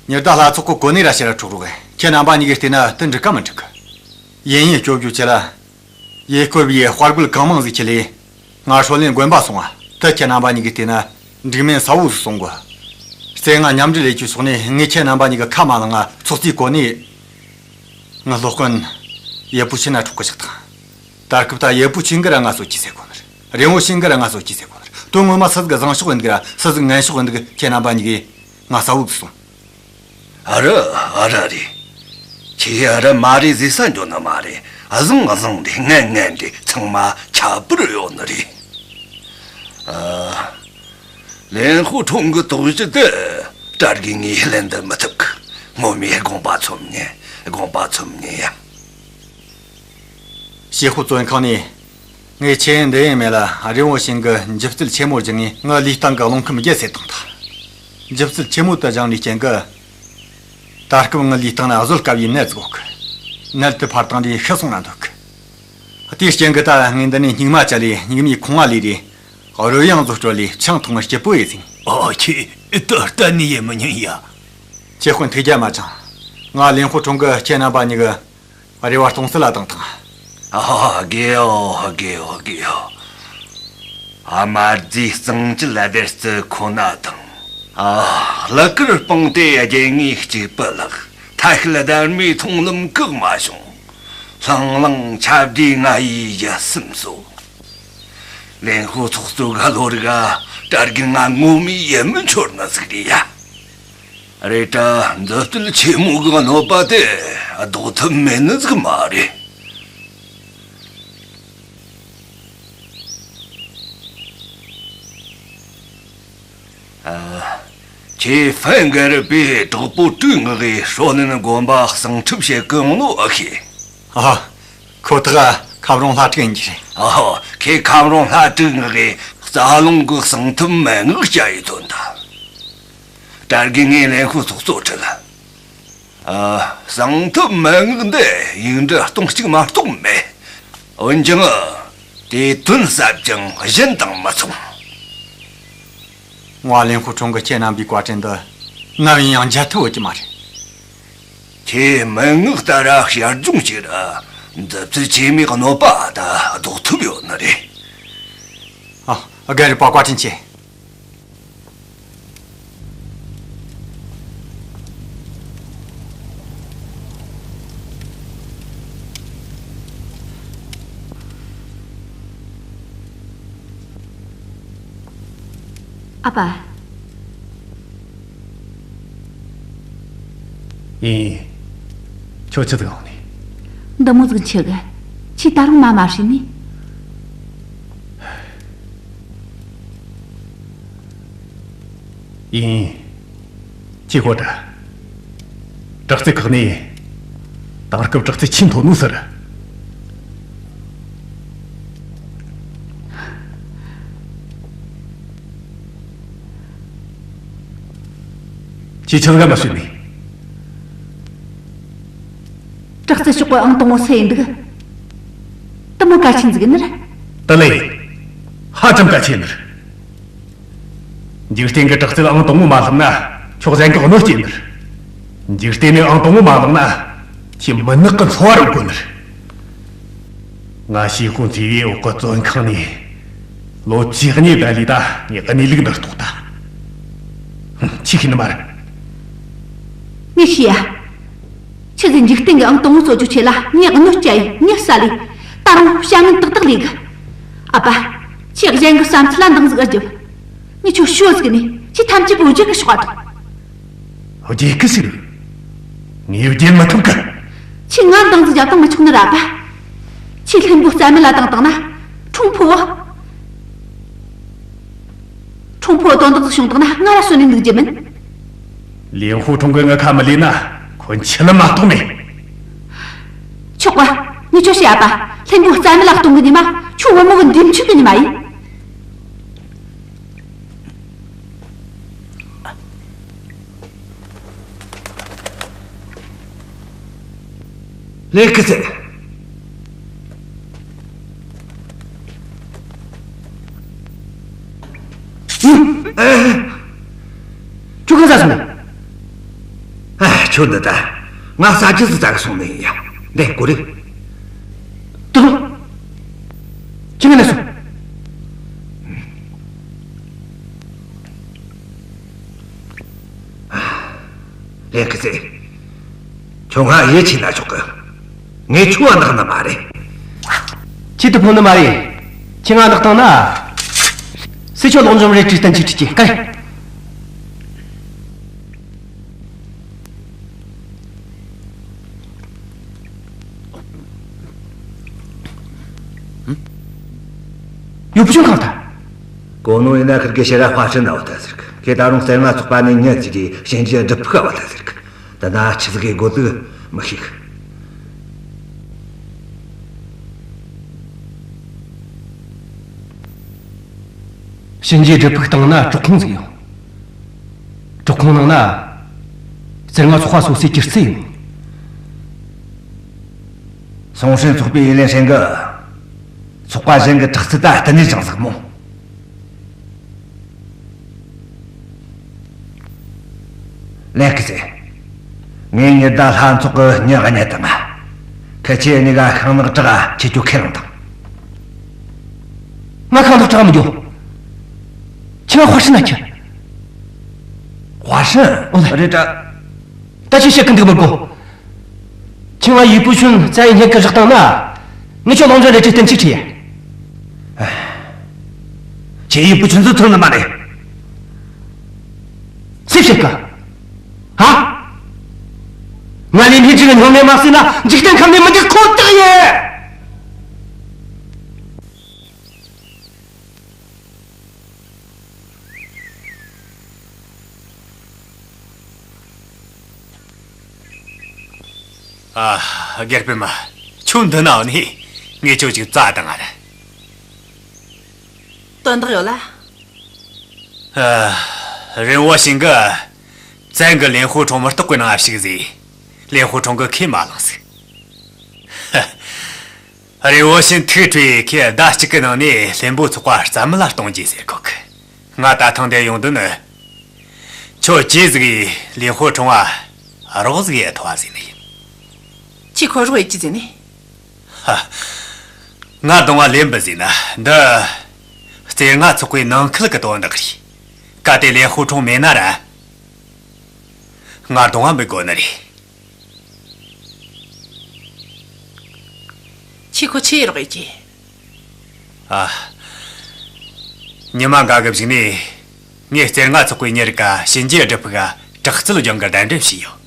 ཉི་ཟླ་ལྷ་ཚོགས་ཀྱི་གོ་གནས་ར་ཕྱིར་ར་འཕྲོག་རོགས། ཁྱེད་རྣམ་པ་གཉིས་ཀས་བལྟས་ན་དེ་འགྲིག་ག་མི་འགྲིག་གི། ཡིན་ཡིན་སྐྱོབ་རྒྱུ་ཆེད་ལ། ཡེ་ཀོ་བའི་དཔའ་རྒོད་གང་མང་ཟིག་ཁྲིད་ལས། ང་ཧྲོ་ལིན་དགོན་པ་སོང་བ། དེ་ཁྱེད་རྣམ་པ་གཉིས་ཀས་བལྟས་ན་འགྲིག་མིན་གསལ་བོ་ཟིག་གསུང་གོ། རྩེ་ལྔ་མཉམ་འབྲེལ་ལས་རྒྱུའི་ཕྱོགས་ནས་ངས་ཁྱེད་རྣམ་པ་གཉིས་ཀ་ཁ་མ་བླངས་ང་ཚོགས་གཙོའི་གོ་གནས། ངའི་སློབ་དཔོན་ཡེ་པུ་ཆིན་ན་འཕྲོག་གི་བཞག་དང་། ད་སྐབས་ད་ཡེ་པུ་ཆིན་གིས་ར་ང་གསོད་རྒྱུ་ཟེར་གོ་ནི་རེད། རེན་བོ་ཞིང་གིས་ར་ང་གསོད་རྒྱུ་ཟེར་གོ་ནི་རེད། དོན་ངོ་མ་སུ་ཟིག་གི་བཟང་ཕྱོགས་ཡིན་འདུག་ར་སུ་ཟིག་ངན་ཕྱོགས་ཡིན་འདུག་ཁྱེད་རྣམ་པ་གཉིས་ཀས་ང་གསལ་བོ་ཟིག་གསུང་། ཨ་ར། ཨ་ར་རེད། ཁྱེད་ཨ་ར་མ་རེད་ཟེར་ས་འགྱོ་ནི་མ་རེད། བཟང་བཟང་རེད། ངན་ངན་རེད། ཚང་མ་ཁྱད་པར་ཡོད་ནི་རེད། ཨ། ལེན་ཧུ་ཁྲུང་གི་དོགས་གཞི་དེ་གྲྭ་རྒན་ངས་ལན་འདེབས་མི་ཐུབ་གི། ངོ་མས་དགོངས་པ་ཚོམ་ཉན། དགོངས་པ་ཚོམ་ཉན་ཡ། ཞི་ཧུ་བཙོན་ཁང་ནས་ངས་ཆོས་འདི་ཡིན་མེད་ལ་རེན་བོ་ཞིང་གི་འཇིབ་རྩལ་ཆེན་མོ་བརྒྱུད་ནས་ངའི་ལུས་སྟེང་གི་རླུང་ཁམས་རྒྱས་སེ་བཏང་ཐལ། འཇིབ་རྩལ་ཆེན་མོ་དེ་སྦྱངས་ནི་རྐྱེན་གྱིས། ད་སྐབས་ངའི་ལུས་སྟེང་ན་བཟོད་དཀའ་བའི་ནད་ཟིག་ཡོད་གི། ནད་དེ་འཕར་སྟངས་དེ་ཤི་སོང་ན་འདོད་གི། དེའི་རྐྱེན་གྱིས་ད་ངས་འདི་ནས་སྙིགས་མ་བཅད་ལས་སྙིགས་མའི་ཁང་བ་ལས་རེ། རོལ་དབྱངས་ཟིག་དཀྲོལ་ལས་ཆང་འཐུང་ངེ་སྐྱིད་པོ་ཡེ་ཟིན། ཨོ་ཁྱེད་ད་གཏན་ནས་ཡེ་མི་ཉན་ཡ། ཁྱེད་དཔོན་ཐུགས་རྒྱལ་མ་བཅངས། ང་ལེན་ཧུ་ཁྲུང་གིས་ཁྱེད་རྣམ་པ་གཉིས་ཀྱི་རེ་བ་སྟོང་ཟད་ལ་བཏང་དང་། ཨ། དགེའོ། དགེའོ། དགེའོ། ཨ། དམར་རྫས་གཙང་བཅད་ལ་བདེར་བརྩི་ཁོ་ན་དང་། ཨ། གླུ་གར་སྤངས་ཏེ་རྒྱལ་ངེས་གཅིག་པུ་ལགས། ཐ་ཤལ་སྡར་མའི་མཐོང་ལམ་བཀག་མ་བྱུང་། ལྷང་ལྷང་ཆབ་བྲིས་ང་ཡི་ཡིད་སེམས་གསོ། ལེན་ཧུ་ཚོགས་གཙོ་གི་བློ་རིག་ག་གྲྭ་རྒན་ང་ངོ་མའི་ཡིད་སྨོན་འཆོར་ནི་ཟིག་རེད་ཡ། རེད་དྲ། མཛུབ་སྟོན་ཆེན་མོ་གི་གནོད་པ་དེ་ལྡོག་ཐབས་མེད་ནི་ཟིག་མ་རེད། ཨ། ཁྱེད་ཧྥན་གར་པའི་གྲོགས་པོ་ཀྲུའུ་ངག་གིས་ཧྲོ་ནན་དགོན་པ་གསང་ཁྲིད་བྱེད་གི་ཡོང་ནོ་ཨེ་ཤེས། ཨ། ཁོ་ཐག་ཁམ་རོང་ལྷ་ཕྲུག་ཡིན་རྒྱུ་རེད། ཨ། ཁོས་ཁམ་རོང་ལྷ་ཕྲུག་ངག་གིས་རྩ་རླུང་གི་གསང་ཐབས་མན་ངག་བཤད་ཡི་དོན་དང་། གྲྭ་རྒན་ངས་ལེན་ཧུ་ཚོགས་གཙོར་ཁྲིད། ཨ། གསང་ཐབས་མན་ངག་འདི་ཡིག་འབྲུ་སྟོང་གཅིག་མ་གཏོགས་མེད། འོན་ཀྱང་། དེའི་དོན་ཟབ་ཅིང་གཞན་དང་མི་མཚུངས། ང་ལེན་ཧུ་ཁྲུང་གིས་ཁྱེད་རྣམ་པའི་བཀའ་དྲིན་འདི་ནམ་ཡིན་ཡང་འཇལ་ཐུབ་བོ་གི་མ་རེད། ཁྱེད་མན་ངག་ལྟར་ཞར་སྦྱོང་བྱས་ར། མཛུབ་ཚུལ་ཆེ་མོའི་གནོད་པ་ད་ལྡོག་ཐུབ་ཡོད་ནི་རེད། ཨ། རྒན་རབས་པ་བཀའ་དྲིན་ཆེ། ཨ་ཕ། ཡིན། ཁྱོད་ཆི་ཟིག་འོང་ནི། འདི་མོ་ཟིག་འཆི་གི། ཁྱེད་ད་རུང་མ་མ་ཤི་ནི། ཡིན། ཅི་གོ་དྲ། དྲག་རྩལ་ཁག་ནས་དེང་སྐབས་དྲག་རྩལ་ཆེས་མཐོ་ནོ་ཟེར། ཅི་ཆི་ཟིག་མ་ཤེས་ནི། དྲག་རྩལ་ཤོག་གི་ཨང་དང་པོ་སུ་ཡིན་འདུག། དེ་མོ་གལ་ཆེན་ཟིག་ནི་རེད། དེ་ལས། ཧ་ཅང་གལ་ཆེ་ནི་རེད། འཇིག་རྟེན་གྱི་དྲག་རྩལ་ཨང་དང་པོ་མ་བསླངས་ན་ཁྱོད་གཞན་གྱི་གནོད་སྐྱེལ་ནི་རེད། འཇིག་རྟེན་ནས་ཨང་དང་པོ་མ་བསླངས་ན་ཁྱེད་མུན་ནག་གི་འཚོ་བ་རོལ་དགོས་ནི་རེད། ང་ཞི་ཧུ་མཚེས་པའི་འོག་གི་བཙོན་ཁང་ནས་ལོ་བཅུ་གཉིས་བསྡད་ལས་ད་ངས་གནས་ལུགས་འདི་རྟོགས་ད། ཧུམ། ཆི་ཤེས་ནི་མ་རེད། ངས་ཤེས་ཡ། ཆི་ཟིག་འཇིག་རྟེན་གྱི་ཨང་དང་པོ་རྩོད་རྒྱུ་ཆེད་ལ་ངས་གནོད་སྐྱེལ་ཡི། ངས་བསད་ལས། ད་རུང་བྱ་ངན་ཏག་ཏག་ལས་གི། ཨ་ཕ། ཁྱེད་གཞན་གྱི་བསམ་ཚུལ་ལ་འདང་ཟིག་ཨེ་རྒྱབ། ངས་ཁྱོད་ཤོད་ཟིག་ནས་ཁྱེད་ཐམས་ཅད་པོ་བརྗེད་གི་ཤོག་ཨ་དང་། བརྗེད་གི་ཟིག། ངས་བརྗེད་མི་ཐུབ་གི། ཁྱེད་ང་འདང་ཟིག་རྒྱབ་བཏང་མི་ཆོག་ནི་ར་ཨ་ཕ། ཁྱེད་ལྷུན་པོ་རྩ་མེད་ལ་བཏང་བཏང་ན། ཁྲུང་ཕོ། ཁྲུང་ཕོ་དོན་དག་ཟིག་བྱུང་བཏང་ན་ང་ར་གསོན་ནས་འདུག་རྒྱུ་མིན། ལེན་ཧུ་ཁྲུང་གིས་ངའི་ཁ་མི་ལས་ན་ཁོ་འཆི་ལམ་མ་གཏོགས་མེད། ཆོག་པ། ངས་ཁྱོད་བཤད་ཨ་ཕ། ལྷུན་པོ་རྩ་མེད་ལ་གཏོང་གི་ཉི་མ་ཁྱོད་བུ་མོ་གི་འདེམས་ཆོག་གི་ཉི་མ་ཡིན། ལེན་ཁི་ཚེ། ཨ། ཁྱོད་གང་ཟ་སོང་ནས། ཨ། ཁྱོད་འདི་ད་ང་ཟ་རྒྱུ་ཟིག་ཟ་གི་སོང་ནི་ཡིན་ཡ། འདི་ཀོ་རེ། ཏུ་ལུ། ཁྱི་ངན་ལ་སོང་། ལེན་ཁི་ཚེ། ཁྱོད་ང་ཡིད་ཆེས་ན་ཆོག་གི། ངས་ཁྱོད་བ་ནག་ནི་མ་རེད། ཁྱེད་དུ་ཕོ་ནི་མ་རེད། ཁྱེད་ང་ནག་བཏང་ན། སྲིད་ཆོད་ལོག་འཇོམས་རེ་ཁྲིད་བསྟན་ཅིག་ཁྲིད་ཀྱི་ཀ་རེ། ཡོད་པ་ཅུང་གང་ཐལ། གོ་ནོ་ཡིན་ན་ཁིར་གེ་ཤེ་ར་ཧྭ་ཧྲན་ན་བ་ད་ཟེར་གི། ཁེ་ད་རུང་རྩེ་ལྔ་ཚོགས་པ་ནས་ཉིན་གཅིག་གི་གཤིན་རྗེ་སྒྲུབ་ཕུག་ག་བ་ད་ཟེར་གི། ད་ན་ཆི་ཟིག་གི་གོ་དུ་མི་ཤེས་གི། གཤིན་རྗེ་སྒྲུབ་ཕུག་སྟེང་ན་གྲོག་ཁོང་ཟིག་ཡོད། གྲོག་ཁོང་ནང་ན་རྩེ་ལྔ་ཚོགས་པ་སོ་སོའི་གྱུར་ཚད་ཡོད། སུང་ཧྲན་ཚོགས་པའི་ཡེ་ལེན་ཧྲན་གི་ཚོགས་པ་གཞན་གི་དྲག་རྩལ་ད་བསྟུན་ནས་ཅང་ཟིག་མོ། ལེན་ཁི་ཚེ། ངས་ཉི་ཟླ་ལྷ་ཚོགས་གི་མྱི་གཉིས་དང་། ཁི་ཆོ་གཉིས་ཀ་ཤིང་ནག་བྲག་ཁྱེད་ཆོ་ཁས་བླངས་དང་། ང་ཤིང་ནག་བྲག་མི་འགྱོ། ཁྱེད་ང་ཧྭ་ཧྲན་ན་ཁྱེར། ཧྭ་ཧྲན། ཨོ་ལེ། རེད་དྲ། ད་ཁྱེད་བཤད་གི་འདུག་མི་དགོ། ཁྱེད་ང་ཡུས་པུ་ཆུན་རྩ་ཡི་སྙེག་གི་བཞག་བཏང་ན། ངས་ཁྱོད་ལོངས་སྤྱོད་ལས་ཀའི་བསྟན་བཅོས་ཁྲིད་ཡ། ཁྱེད་ཡུས་པུ་ཆུན་ཚོ་ཐོན་ནི་མ་རེད། སུས་བཤད་གི། ཧ། ང་ལས་སྣེ་ཁྲིད་ནི་སྨྱུང་གནས་མ་བསད་ན་འཇིག་རྟེན་ཁམས་ནས་མི་འདུག་ཁོ་ཐག་ཡིན། ཨ། སྒེར་པད་མ། ཁྱོད་འདི་ན་ནི་ངས་ཁྱོད་ཅིག་བཙལ་བཏང་ང་ར། དོན་དག་ཡོད་ལ། ཨ། རིན་བོ་ཞིང་གི་བཙན་གི་ལེན་ཧུ་ཁྲུང་མུ་སྟེགས་གི་ནང་ང་ཞུགས་ཟིག། ལེན་ཧུ་ཁྲུང་གིས་ཁས་མ་བླངས་ཟིག། རིན་བོ་ཞིང་ཐུགས་ཁྲོས། ཁོས་ཟླ་གཅིག་གི་ནང་ནས་ལྷུན་པོ་ཚོགས་པ་རྩ་མེད་ལ་གཏོང་རྒྱུ་ཟེར་གོ་གི། ང་ད་ཐེངས་འདིར་ཡོང་དོན་ནི། ཁྱོད་ཅི་ཟིག་གིས་ལེན་ཧོ་ཁྲུང་བ་རོགས་ཟིག་ཡེ་ཐུབ་བ་ཟེར་ནི་ཡིན། ཁྱོས་ཁོ་རོགས་ཡེ་རྒྱུ་ཟེར་ནི། ཧ། ང་གདོང་བ་ལེན་པ་ཟེར་ན་འདི། རྩེ་ལྔ་ཚོགས་པའི་ནང་ཁུལ་གི་དོན་དག་རེད། གལ་ཏེ་ལེན་ཧོ་ཁྲུང་མེད་ན་ར། ང་གདོང་བ་འབུད་དགོས་ནི་རེད། ཁྱོས་ཁོ་ཆི་རོགས་ཡེ་རྒྱུ། ཨ། ཉི་མ་འགའ་གི་གཞུག་ནས། ངས་རྩེ་ལྔ་ཚོགས་པའི་མྱི་རིགས་ཀ་ཞིན་ཅི་སྒྲུབ་ཕུག་ག་དྲག་རྩལ་སྦྱོང་གི་གདན་འདྲེན་བྱས་ཡོད།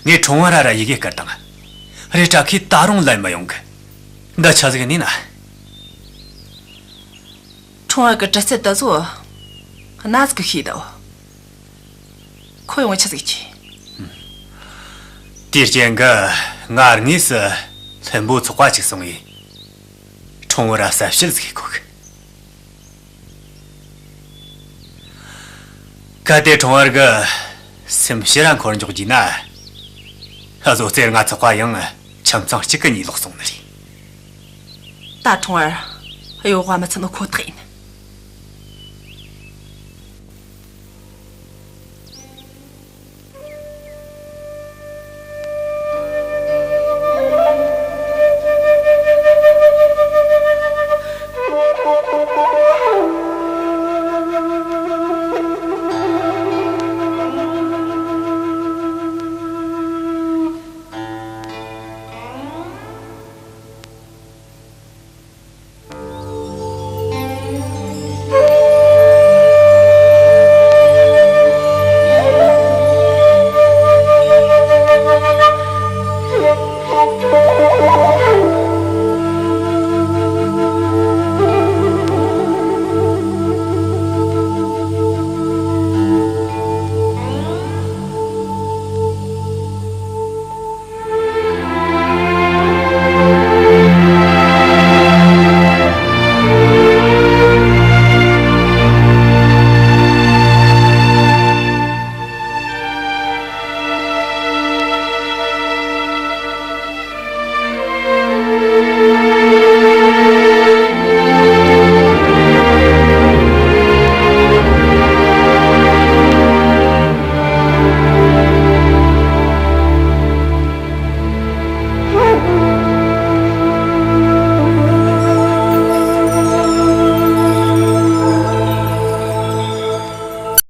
ངས་ཁྲུང་བར་ར་ཡི་གེ་བསྐུར་དང་། རེད་དྲ་ཁོས་ད་རུང་ལན་མི་ཡོང་གི། འདི་ཆི་ཟིག་ཡིན་ན། ཁྲུང་བར་གི་གྲི་རྩལ་དེ་ཚོ་གནའ་ཟིག་གི་ཤེས་དོ། ཁོ་ཡོང་ཆི་ཟིག་གི། དེའི་རྐྱེན་གི་ང་དངོས་སུ་ལྷུན་པོ་ཚོགས་པ་ཅིག་སོང་ངས། ཁྲུང་བར་གསལ་བཤད་ཟིག་ཡེ་གོ་གི། གལ་ཏེ་ཁྲུང་བར་གི་སེམས་ཕྱིར་ར་འཁོར་འཇོག་རྒྱུ་ན། ཨ་ཟོ་རྩེ་ལྔ་ཚོགས་པ་ཡང་ཁྱིམ་ཚང་གཅིག་གི་གཉིས་ལོག་སོང་ནི་རེད། ད་ཁྲུང་བར་གཡོ་བ་མི་ཚུད་ནོ་ཁོ་ཐག་ཡིན།